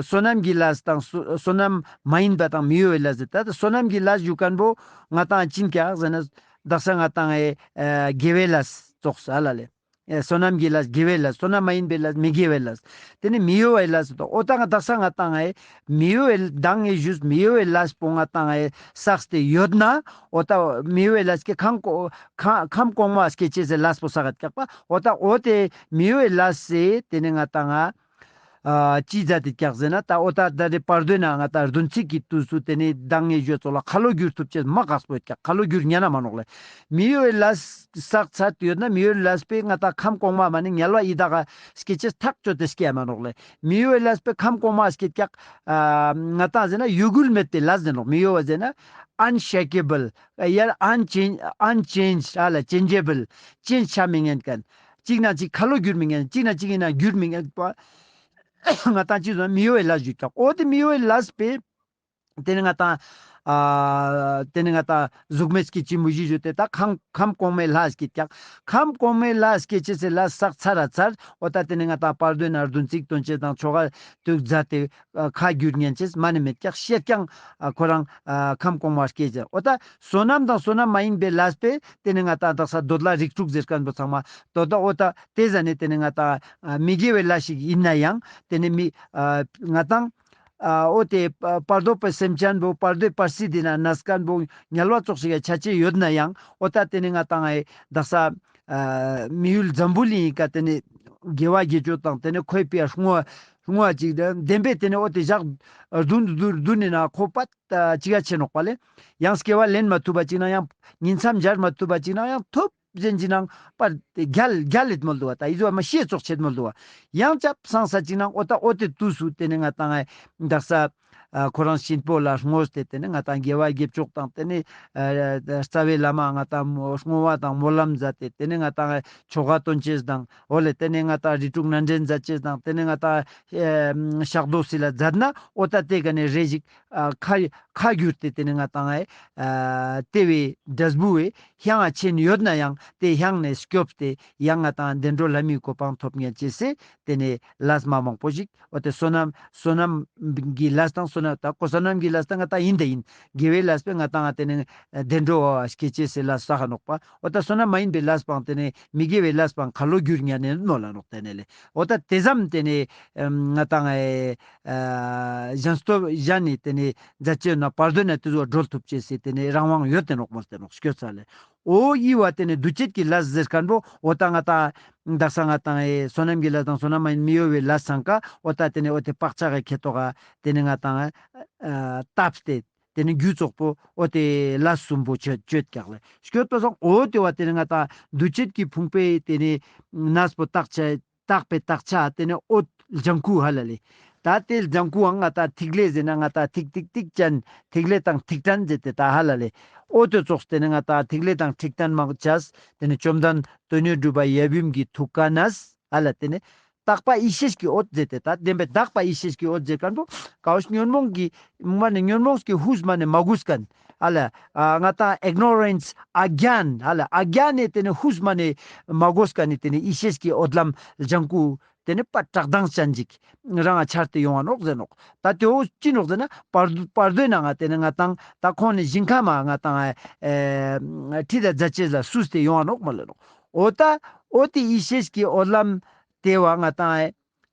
བསོད་ནམས་ཀྱི་ལས་དང་བསོད་བསོད་ནམས་མ་ཡིན་པ་དང་མི་གཡོ་བའི་ལས་ཟེར་ད་བསོད་ནམས་ཀྱི་ལས་ཞུ་ཁན་བོ་ང་ཏང་ཅི་ཡིན་ཀྱག་ཟེར་ན་དག་ས་ང་ཏང་ཨེ་ཨ་དགེ་བའི་ལས་ཙོགས་ཧ་ལ་ལེ། ཨེ་བསོད་ནམས་ཀྱི་ལས་དགེ་བའི་ལས་བསོད་ནམས་མ་ཡིན་པའི་ལས་མི་དགེ་བའི་ལས། ཏེ་ནེ་མི་གཡོ་བའི་ལས་ཟེར་ཏོ། འོ་ད་ང་དག་ས་ང་ཏང་ཨེ་མི་གཡོ་བའི་མདང་ངས་ཞུས་མི་གཡོ་བའི་ལས་པོ་ང་ཏང་ཨེ་བསགས་ཏེ་ཡོད་ན་འོ་ད་མི་གཡོ་བའི་ལས་ཀྱི་ཁམས་གོ་ཁམས་ཁམས་གོང་མ་སྐྱེ་ཅེས་སི་ལས་པོ་བསགས་ཀྱག་པ། འོ་ད་འོ་ཏེ་མི་གཡོ་བའི་ལས་སི་ཏེ་ནེ་ང་ཏང་ང་ཨ་ཅི་མཛད་དེ་ཀྱག་ཟེར་ན་ད་འོ་ད་ད་རེ་བར་དོའི་ནང་ང་ད་བདུན་ཚིགས་ཀྱི་དུས་སུ་ཏེ་ནེ་མདང་ངས་ཞུས་ཙོགས་ལ་ཁ་ལོ་བསྒྱུར་ཐུབ་ཅེས་མ་དཀགས་པོ་ཡོད་ཀྱག། ཁ་ལོ་བསྒྱུར་ཉན་ན་མ་ནོག་ལེ། མི་གཡོ་བའི་ལས་བསགས་ཚར་ཏེ་ཡོད་ན་མི་གཡོ་བའི་ལས་པོའི་ང་ཏང་ཁམས་གོང་མ་མ་ནེ་དམྱལ་བ་ཡི་དྭགས་སྐྱེ་ཅེས་ཐག་ཆོད་དེ་སྐྱེ་ཡ་མ་ནོག་ལེ། མི་གཡོ་བའི་ལས་པོའི་ཁམས་གོང་མ་སྐྱེ་ཀྱག། ཨ་ང་ཏང་ཟེར་ན་གཡོ་འགུལ་མེད་པའི་ལས་ཟེར་ནོག། མི་གཡོ་བ་ཟེར་ན་unshakable ཡར་unchanged unchanged ཧ་ལ་changeable change ཆ་མི་ཉན་ཁན། གཅིག་ན་གཅིག་ཁ་ལོ་བསྒྱུར་མི་ཉན། གཅིག་ན་གཅིག་ཡིན་ན་བསྒྱུར་མི་ཉན་པ། ང་ཏང་ཅི་ཟེར་ན་མི་གཡོ་བའི་ལས་ཞུ་ཀྱག། འོ་ཏེ་མི་གཡོ་བའི་ལས་པོའི་ཏེ་ནེ་ང་ཏང་ཨ་ཏེ་ནེ་ང་ཏང་གཟུགས་མེད་སྐྱེ་ཅེས་མུ་བཞི་ཞུ་ཏེ་ད་ཁམས་ཁམས་གོང་མའི་ལས་སྐྱེ་ཀྱག། ཁམས་གོང་མའི་ལས་སྐྱེ་ཅེས་སི་ལས་བསགས་ཚར་ར་ཚར། འོ་ད་ཏེ་ནེ་ང་ཏང་བར་དོའི་ནང་བདུན་ཚིགས་སྟོན་ཅེས་དང་ཆོ་ག་དུག་མཛད་དེ་ཨ་ཁ་བསྒྱུར་ཉན་ཅེས་མ་ནེ་མེད་ཀྱག། ཤེས་ཀྱང་ཨ་ཁོ་རང་ཨ་ཁམས་གོང་མ་སྐྱེ་ཅེས། འོ་ད་བསོད་ནམས་དང་བསོད་ནམས་མ་ཡིན་པའི་ལས་པོའི་ཏེ་ནེ་ང་ཏང་དག་ས་འདོད་ལྷ་རིགས་དྲུག་ཟེར་ཁན་བོ་ཚང་མ་དོ་ད་འོ་ད་ཏེ་ཟ་ནེ་ཏེ་ནེ་ང་ཏང་ཨ་མི་དགེ་བའི་ལས་ཤིག་ཡིན་ན་ཡང་ཏེ་ནེ་མི་ཨ་ང་ཏང་ཨ་འོ་ཏེ་བར་དོ་པའི་སེམས་ཅན་བོ་བར་དོའི་བར་སྲིད་དེ་ན་གནས་ཁན་བོ་དམྱལ་བ་ཙོགས་ཤིག་གི་ཆ་ཅེས་ཡོད་ན་ཡང་འོ་ད་ཏེ་ནེ་ང་ཏང་ཨེ་དག་ས་ཨ་མི་ཡུལ་འཛམ་བུ་གླིང་ངི་ཀ་ཏེ་ནེ་དགེ་བ་དགེ་སྦྱོར་དང་ཏེ་ནེ་ཁོའི་ཕི་ཡ་བསྔོ་བ་བསྔོ་བ་ཅིག་བདེན་པའི་ཏེ་ནེ་འོ་ཏེ་ཞག་བདུན་བདུན་བདུན་ནི་ན་ཁོ་པ་ཅིག་ཡ་ཆེ་ནོག་པ་ལེ། ཡང་སྐྱེ་བ་ལེན་མ་ཐུབ་པ་ཅིག་ན་ཡང་ཉིང་མཚམས་སྦྱར་མ་ཐུབ་པ་ཅིག་ན་ཡང་ཐུབ་ཟེན་ཅིག་ནང་པར་རྒྱལ་རྒྱལ་ལེད་མོལ་དུག་པ། ད་ཨི་ཟོ་མ་ཤེས་ཙོགས་ཆེད་མོལ་དུག་པ། ཡང་ཅབ་སང་ས་ཅིག་ནང་འོ་ད་འོ་ཏེ་དུས་སུ་ཏེ་ནེ་ང་ཏང་ཨེ་དག་ས་ཨ་ཁོ་རང་གཤིན་པོ་ལ་བསྔོས་ཏེ་ཏེ་ནེ་ང་ཏང་དགེ་བ་དགེ་ཕྱོགས་དང་ཏེ་ནེ་ཨ་རྩ་བའི་བླ་མ་ང་ཏང་བསྔོ་བ་དང་སྨོན་ལམ་མཛད་དེ་ཏེ་ནེ་ང་ཏང་ཨེ་ཆོ་ག་སྟོན་ཅེས་དང་འོ་ལེ་ཏེ་ནེ་ང་ཏང་རིགས་དྲུག་སྣ་འདྲེན་མཛད་ཅེས་དང་ཏེ་ནེ་ང་ཏང་ཨེ་ཕྱག་རྡོ་སི་ལ་མཛད་ན་འོ་ད་ཏེ་ག་ནེ་རེ་ཞིག་ཨ་ཁ་ཁ་བསྒྱུར་ཏེ་ཏེ་ནེ་ང་ཏང་ཨེ་ཨ་ཏེ་བའི་འབྲས་བུ་བའི་ཧྱང་ང་ཆེན་ཡོད་ན་ཡང་ཏེ་ཧྱང་ནེ་སྐྱོབས་ཏེ་ཡང་ང་ཏང་བདེ་འགྲོ་ལྷ་མིའི་གོ་འཕང་ཐོབ་ཉན་ཅེས་སི་ཏེ་ནེ་ལས་མ་མང་པོ་ཞིག་འོ་ཏེ་བསོད་ནམས་བསོད་ནམས་ཀྱི་ལས་དང་བསོད་ནམས་ད་ཀོ་བསོད་ནམས་ཀྱི་ལས་ད་ང་ཏང་ཡིན་ད་ཡིན། དགེ་བའི་ལས་པོའི་ང་ཏང་ཏེ་ནེ་བདེ་འགྲོ་སྐྱེ་ཅེས་སི་ལས་བསགས་ནོག་པ། འོ་ད་བསོད་ནམས་མ་ཡིན་པའི་ལས་པའང་ཏེ་ནེ་མི་དགེ་བའི་ལས་པའང་ཁ་ལོ་བསྒྱུར་ཉན་ནེ་མོལ་ལ་ནོག་ཏེ་ནེ་ལེ། འོ་ད་ཏེ་ཙམ་ཏེ་ནེ་ང་ཏང་ཨེ་ཨ་གཞན་སྟོབས་གཞན་ནི་ཏེ་ནེ་མཛད་ཅེས་ན་བར་དོ་ན་ཏེ་ཚོ་སྒྲོལ་ཐུབ་ཅེས་སི་ཏེ་ནེ་རང་དབང་ཡོད་དེ་ནོག་མོལ་ཏེ་ནོག་སྐྱོད་ས་ལེ། འོ་ཡི་བ་ཏེ་ནེ་འདུ་བྱེད་ཀྱི་ལས་ཟེར་ཁན་བོ་འོ་ད་ང་ཏང་དག་ས་ང་ཏང་ཨེ་བསོད་ནམས་ཀྱི་ལས་དང་བསོད་ནམས་མ་ཡིན་མི་གཡོ་བའི་ལས་སང་ཀ་འོ་ད་ཏེ་ནེ་འོ་ཏེ་བག་ཆགས་ཀྱི་ཁེ་ཏོག་ག་ཏེ་ནེ་ང་ཏང་ཨ་བཏབ་སྟེ་ཏེ་ནེ་རྒྱུ་ཙོགས་པོ་འོ་ཏེ་ལས་གསུམ་པོ་ཆོད་ཆོད་ཀྱག་ལེ། སྐྱོད་པ་སང་འོ་ཏེ་བ་ཏེ་ནེ་ང་ཏང་འདུ་བྱེད་ཀྱི་ཕུང་པོའི་ཏེ་ནེ་གནས་པོ་བརྟག་བྱ་བརྟག་པའི་བརྟག་བྱ་ཏེ་ནེ་འོ་ལྗང་ཁུ་ཧ་ལ་ལེ། ད་དེ་ལྗང་ཁུའང་ང་ཏང་ཐིག་ལེ་ཟེར་ན་ང་ཏང་ཐིག་ཐིག་ཐིག་ཅན་ཐིག་ལེ་དང་ཐིག་ཕྲན་ཟེར་ཏེ་ད་ཧ་ལ་ལེ། འོ་དེ་ཙོགས་དེ་ནི་ང་ཏང་ཐིག་ལེ་དང་ཐིག་ཕྲན་མང་ཆེས་དེ་ནི་བཅོམ་ལྡན་དོན་ཡོད་གྲུབ་པ་ཡབ་ཡུམ་གྱི་ཐུགས་ཀ་ནས་ཧ་ལ་དེ་ནི་དག་པ་ཡེ་ཤེས་ཀྱི་འོད་ཟེར་ཏེ་ད་བདེན་པའི་དག་པ་ཡེ་ཤེས་ཀྱི་འོད་ཟེར་མཁན་པོ་ཀ་བོ་ཉོན་མོངས་ཀྱི་མ་ནི་ཉོན་མོངས་ཀྱི་ཧུས་མ་ནི་མ་གོས་མཁན་ཧ་ལ་ང་ཏང་ཨིག་ནོ་རེནས་ཨ་གྱཱན་ཧ་ལ་ཨ་གྱཱན་ནི་དེ་ནི་ཧུས་མ་ནི་མ་གོས་མཁན་ནི་དེ་ནི་ཡེ་ཤེས་ཀྱི་འོད་ལམ་ལྗང་ཁུ་དེ་ནི་པ་བཀྲག་མདངས་ཅན་ཅིག་རང་ང་འཆར་ཏེ་ཡོང་བ་ནོག་ཟེར་ནོག། ད་དེ་བོ་ཅི་ནོག་ཟེར་ན་བར་བར་དོའི་ནང་ང་དེ་ནི་ང་ཏང་ད་ཁོང་ནི་ཞིང་ཁམས་ང་ཏང་ཨེ་ཁྲིད་ད་མཛད་ཅེས་ལ་བསུས་ཏེ་ཡོང་བ་ནོག་མ་ལེ་ནོག། འོ་ད་འོ་དེ་ཡེ་ཤེས་ཀྱི་འོད་ལམ་དེ་བོ་ང་ཏང་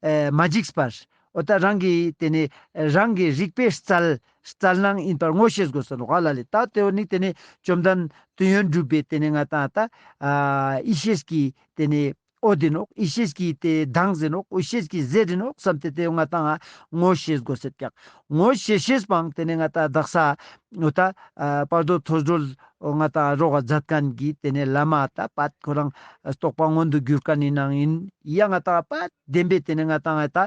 ཨེ་མ་འཇིགས་པར་འོ་ད་རང་གི་དེ་ནི་རང་གི་རིག་པའི་རྩལ་རྩལ་སྣང་ཡིན་པར་ངོ་ཤེས་དགོས་ས་ནོག་ཧ་ལ་ལེ། ད་དེ་བོ་ནི་དེ་ནི་བཅོམ་ལྡན་དོན་ཡོད་གྲུབ་པའི་དེ་ནི་ང་ཏང་ད་ཨ་ཡེ་ཤེས་ཀྱི་དེ་ནི་འོད་ཡིན་ནོག། ཡེ་ཤེས་ཀྱི་དེ་མདངས་ཡིན་ནོག། ཡེ་ཤེས་ཀྱི་ཟེར་ཡིན་ནོག་བསམ་སྟེ་དེ་ང་ཏང་ངོ་ཤེས་དགོས་ཟེར་ཀྱག། ངོ་ཤེས་ཤེས་པའང་དེ་ནས་ང་ཏང་དག་ས་འོ་ད་བར་དོ་ཐོས་གྲོལ་ང་ཏང་རོགས་མཛད་མཁན་གྱི་དེ་ནས་བླ་མ་ད་པད་ཁོ་རང་རྟོགས་པ་མངོན་དུ་གྱུར་མཁན་ནི་ནང་ཡིན། ཡང་ང་ཏང་པད་བདེན་པའི་དེ་ནས་ང་ཏང་ད་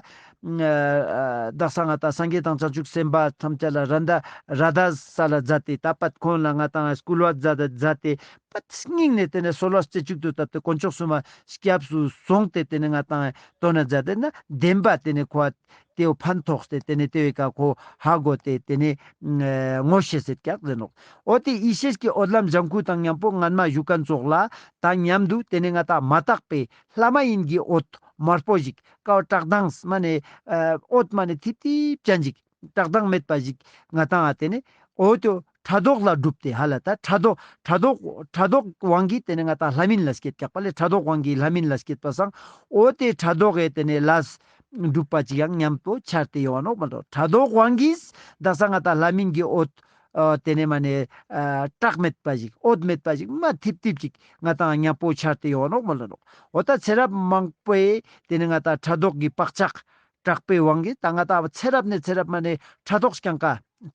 དག་ས་ང་ཏང་སངས་རྒྱས་དང་བྱང་ཆུབ་སེམས་དཔའ་ཐམས་ཅད་ལ་ར་མདའ་ར་མདའ་ས་ལ་མཛད་དེ་ད་པད་ཁོང་ལ་ང་ཏང་སྐུལ་བ་མཛད་དེ་མཛད་དེ། པད་སྙིང་ནས་དེ་ནས་གསོལ་བ་རྩེ་གཅིག་ཏུ་བཏབ་སྟེ་དཀོན་མཆོག་གསུམ་མ་སྐྱབས་སུ་སོང་སྟེ་དེ་ནས་ང་ཏང་དོན་ན་མཛད་དེ་ན་བདེན་པ་དེ་ནས་ཁོ་དེ་བོ་ཕན་ཐོགས་ཏེ་དེ་ནས་དེ་བོའི་ཀ་ཁོ་ཧ་གོ་སྟེ་དེ་ནས་ངོ་ཤེས་སེ་ཀྱག་ཟེར་ནོག། འོ་དེ་ཡེ་ཤེས་ཀྱི་འོད་ལམ་ལྗང་ཁུ་དང་མཉམ་པོ་སྔན་མ་བཞུགས་མཁན་ཙོགས་ལ་ད་མཉམ་དུ་དེ་ནས་ང་ཏང་མ་དག་པའི་ལྷ་མ་ཡིན་གྱི་འོད་དམར་པོ་ཞིག་ཀ་བོ་བཀྲག་མདངས་མ་ནས་འོད་མ་ནས་ཐིབས་ཐིབས་ཅན་ཞིག་བཀྲག་མདངས་མེད་པ་ཞིག་ང་ཏང་ང་དེ་ནས་འོ་དེ་ཕྲག་དོག་ལ་གྲུབ་སྟེ་ཧ་ལ་ད་ཕྲག་དོག་ཕྲག་དོག་ཕྲག་དོག་དབང་གིས་དེ་ནས་ང་ཏང་ལྷ་མིན་ལ་སྐྱེད་ཀྱག་པ་ལས་ཕྲག་དོག་དབང་གིས་ལྷ་མིན་ལ་སྐྱེད་པ་སང་འོ་དེ་ཕྲག་དོག་གི་དེ་ནས་ལས་གྲུབ་པ་ཅིག་ཡང་མཉམ་པོ་འཆར་ཏེ་ཡོང་བ་ནོག་མ་ལོ། ཕྲག་དོག་དབང་གིས་དག་ས་ང་ཏང་ལྷ་མིན་གྱི་འོད་དེ་ནས་མ་ནས་བཀྲག་མེད་པ་ཞིག་འོད་མེད་པ་ཞིག་མ་ཐིབས་ཐིབས་ཅིག་ང་ཏང་མཉམ་པོ་འཆར་ཏེ་ཡོང་བ་ནོག་མ་ལོ་ནོག། འོ་ད་ཚེ་རབས་མང་པོའི་དེ་ནས་ང་ཏང་ཕྲག་དོག་གི་བག་ཆགས་དྲག་པོའི་དབང་གིས་ད་ང་ཏང་ཚེ་རབས་ནས་ཚེ་རབས་མ་ནས་ཕྲག་དོག་རྐྱང་ཀ་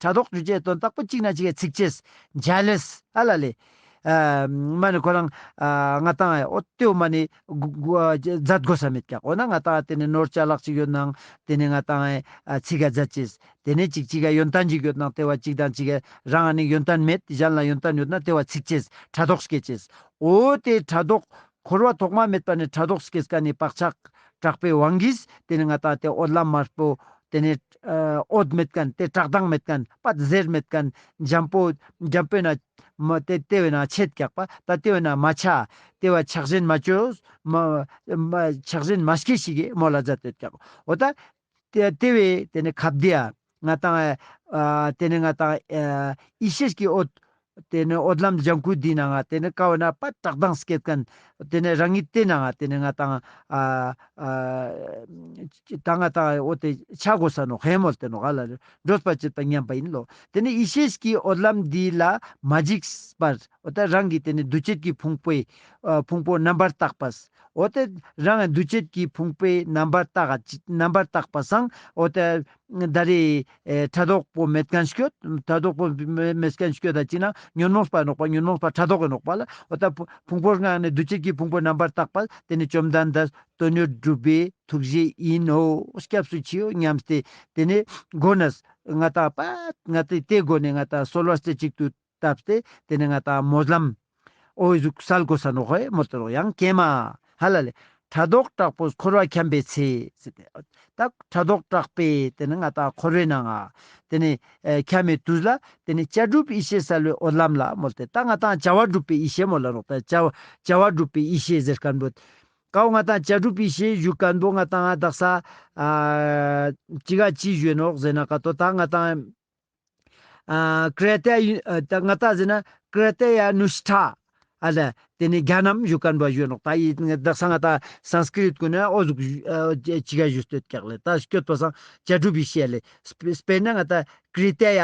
ཕྲག་དོག་ཞུ་ཅེས་དོན་དག་པོ་གཅིག་ན་གཅིག་ག་ཚིག་ཅེས་ཇེ་ལེས་ཧ་ལ་ལེ། མ་ནི་ཁོ་རང་ང་ཏང་འོ་དེ་བོ་མ་ནི་མཛད་དགོས་ས་མེད་ཀྱག། འོ་ན་ང་ཏང་དེ་ནས་ནོར་ཅ་ལག་ཅིག་ཡོད་ནའང་དེ་ནས་ང་ཏང་ཚིག་ག་མཛད་ཅེས། དེ་ནས་ཅིག་ཅིག་ག་ཡོན་ཏན་ཅིག་ཡོད་ནའང་དེ་བོ་ཅིག་དང་ཅིག་ག་རང་ཨ་ནི་ཡོན་ཏན་མེད་གཞན་ལ་ཡོན་ཏན་ཡོད་ན་དེ་བོ་ཚིག་ཅེས་ཕྲག་དོག་སྐྱེ་ཅེས། འོ་དེ་ཕྲག་དོག་འཁོར་བ་ཐོག་མ་མེད་པ་ནས་ཕྲག་དོག་སྐྱེས་མཁན་ནི་བག་ཆགས་དྲག་པོའི་དབང་གིས་དེ་ནས་ང་ཏང་དེ་འོད་ལམ་དམར་པོ་དེ་ནས་འོད་མེད་མཁན་དེ་བཀྲག་མདངས་མེད་མཁན་པད་ཟེར་མེད་མཁན་འཇམ་པོ་འཇམ་པོའི་ནང་མ་དེ་དེ་བོའི་ནང་ཆད་ཀྱག་པ་ད་དེ་བོའི་ནང་མ་ཆ་དེ་བོ་ཆགས་ཞེན་མ་བཅོས་མ་མ་ཆགས་ཞེན་མ་སྐྱེས་ཤིག་གི་མོལ་ལ་མཛད་དེ་ཀྱག། འོ་ད་དེ་དེ་བོའི་དེ་ནས་ཁ་བདེ་ཡ་ང་ཏང་ཨ་དེ་ནས་ང་ཏང་ཨ་ཡེ་ཤེས་ཀྱི་འོད་དེ་ནས་འོད་ལམ་ལྗང་ཁུ་འདི་ནང་ང་དེ་ནས་ཀ་བོ་ན་པད་བཀྲག་མདངས་སྐྱེད་མཁན་དེ་ནས་རང་ཉིད་དེ་ནང་ང་དེ་ནས་ང་ཏང་ཨ་ཨ་ད་ང་ཏང་འོ་དེ་ཆ་དགོས་ས་ནོག་ཧེ་མོལ་ཏེ་ནོག་ཧ་ལ་ལེ། འགྲོས་པ་བྱེད་པ་མཉམ་པ་ཡིན་ལོ། དེ་ནས་ཡེ་ཤེས་ཀྱི་འོད་ལམ་འདི་ལ་མ་འཇིགས་པར་འོ་ད་རང་གི་དེ་ནས་འདུ་བྱེད་ཀྱི་ཕུང་པོའི་ཨ་ཕུང་པོ་རྣམ་པར་དག་པ། འོ་དེ་རང་གི་འདུ་བྱེད་ཀྱི་ཕུང་པོའི་རྣམ་པར་དག་རྣམ་པར་དག་པ་སང་འོ་དེ་ད་རེས་ཨེ་ཕྲག་དོག་པོ་མེད་མཁན་སྐྱོད། ཕྲག་དོག་པོ་མེད་མཁན་སྐྱོད་ད་ཅི་ན་ཉོན་མོངས་པ་ནོག་པ། ཉོན་མོངས་པ་ཕྲག་དོག་གི་ནོག་པ་ལ། འོ་ད་ཕུང་པོ་ལྔ་ནས་འདུ་བྱེད་ཀྱི་ཕུང་པོ་རྣམ་པར་དག་པ་དེ་ནི་བཅོམ་ལྡན་འདས་དོན་ཡོད་གྲུབ་པའི་ཐུགས་རྗེ་ཡིན་ནོ། སྐྱབས་སུ་མཆིའོ་སྙམ་སྟེ་དེ་ནི་སྒོ་ནས་ང་ཏང་པ་ང་ཏི་དེ་སྒོ་ནས་ང་ཏང་གསོལ་བ་རྩེ་གཅིག་ཏུ་བཏབ་སྟེ་དེ་ནས་ང་ཏང་སྨོན་ལམ་འོ་ཟུག་སལ་དགོས་ས་ནོག་ཧེ་མོལ་ཏེ་ནོག། ཡང་ཀྱེ་མ་ཧ་ལ་ལེ། ཕྲག་དོག་དྲག་པོས་འཁོར་བ་འཁྱམས་པའི་ཚེ། ཟེར་ཏེ། ད་ཕྲག་དོག་དྲག་པོས་དེ་ནི་ང་ཏང་འཁོར་བའི་ནང་ང་དེ་ནི་ཨེ་འཁྱམས་པའི་དུས་ལ་དེ་ནི་བྱ་གྲུབ་ཡེ་ཤེས་གསལ་བའི་འོད་ལམ་ལ་མོལ་ཏེ། ད་ང་ཏང་བྱ་བ་གྲུབ་པའི་ཡེ་ཤེས་མོལ་ལ་ནོག། ད་བྱ་བ་བྱ་བ་གྲུབ་པའི་ཡེ་ཤེས་ཟེར་མཁན་པོ། ཀ་བོ་ང་ཏང་བྱ་གྲུབ་ཡེ་ཤེས་ཞུ་མཁན་པོ་ང་ཏང་དག་ས་ཨ་ཅི་ག་ཅི་ཞུ་ནོག་ཟེར་ན་ཀ་ཏོ་ད་ང་ཏང་ཨ་ཀྲེ་ཏ་ཡ་ཨ་ད་ང་ཏང་ཟེར་ན་ཀྲེ་ཏ་ཡ་ནུ་ཤྟ་ཨ་ལ་དེ་ནི་གྱ་ནམ་ཞུ་མཁན་པོ་ཞུ་ནོག། ད་ཡི་དག་ས་ང་ཏང་སཾ་སྐྲྀཏ་གུན་ནི་འོ་ཟུག་ཨ་ཅི་ག་ཞུ་སྟོད་ཀྱག་ལེ། ད་སྐྱོད་པ་སང་བྱ་གྲུབ་ཡེ་ཤེས་ལེ། སྤེར་ན་ང་ཏང་ཀྲེ་ཏ་ཡ་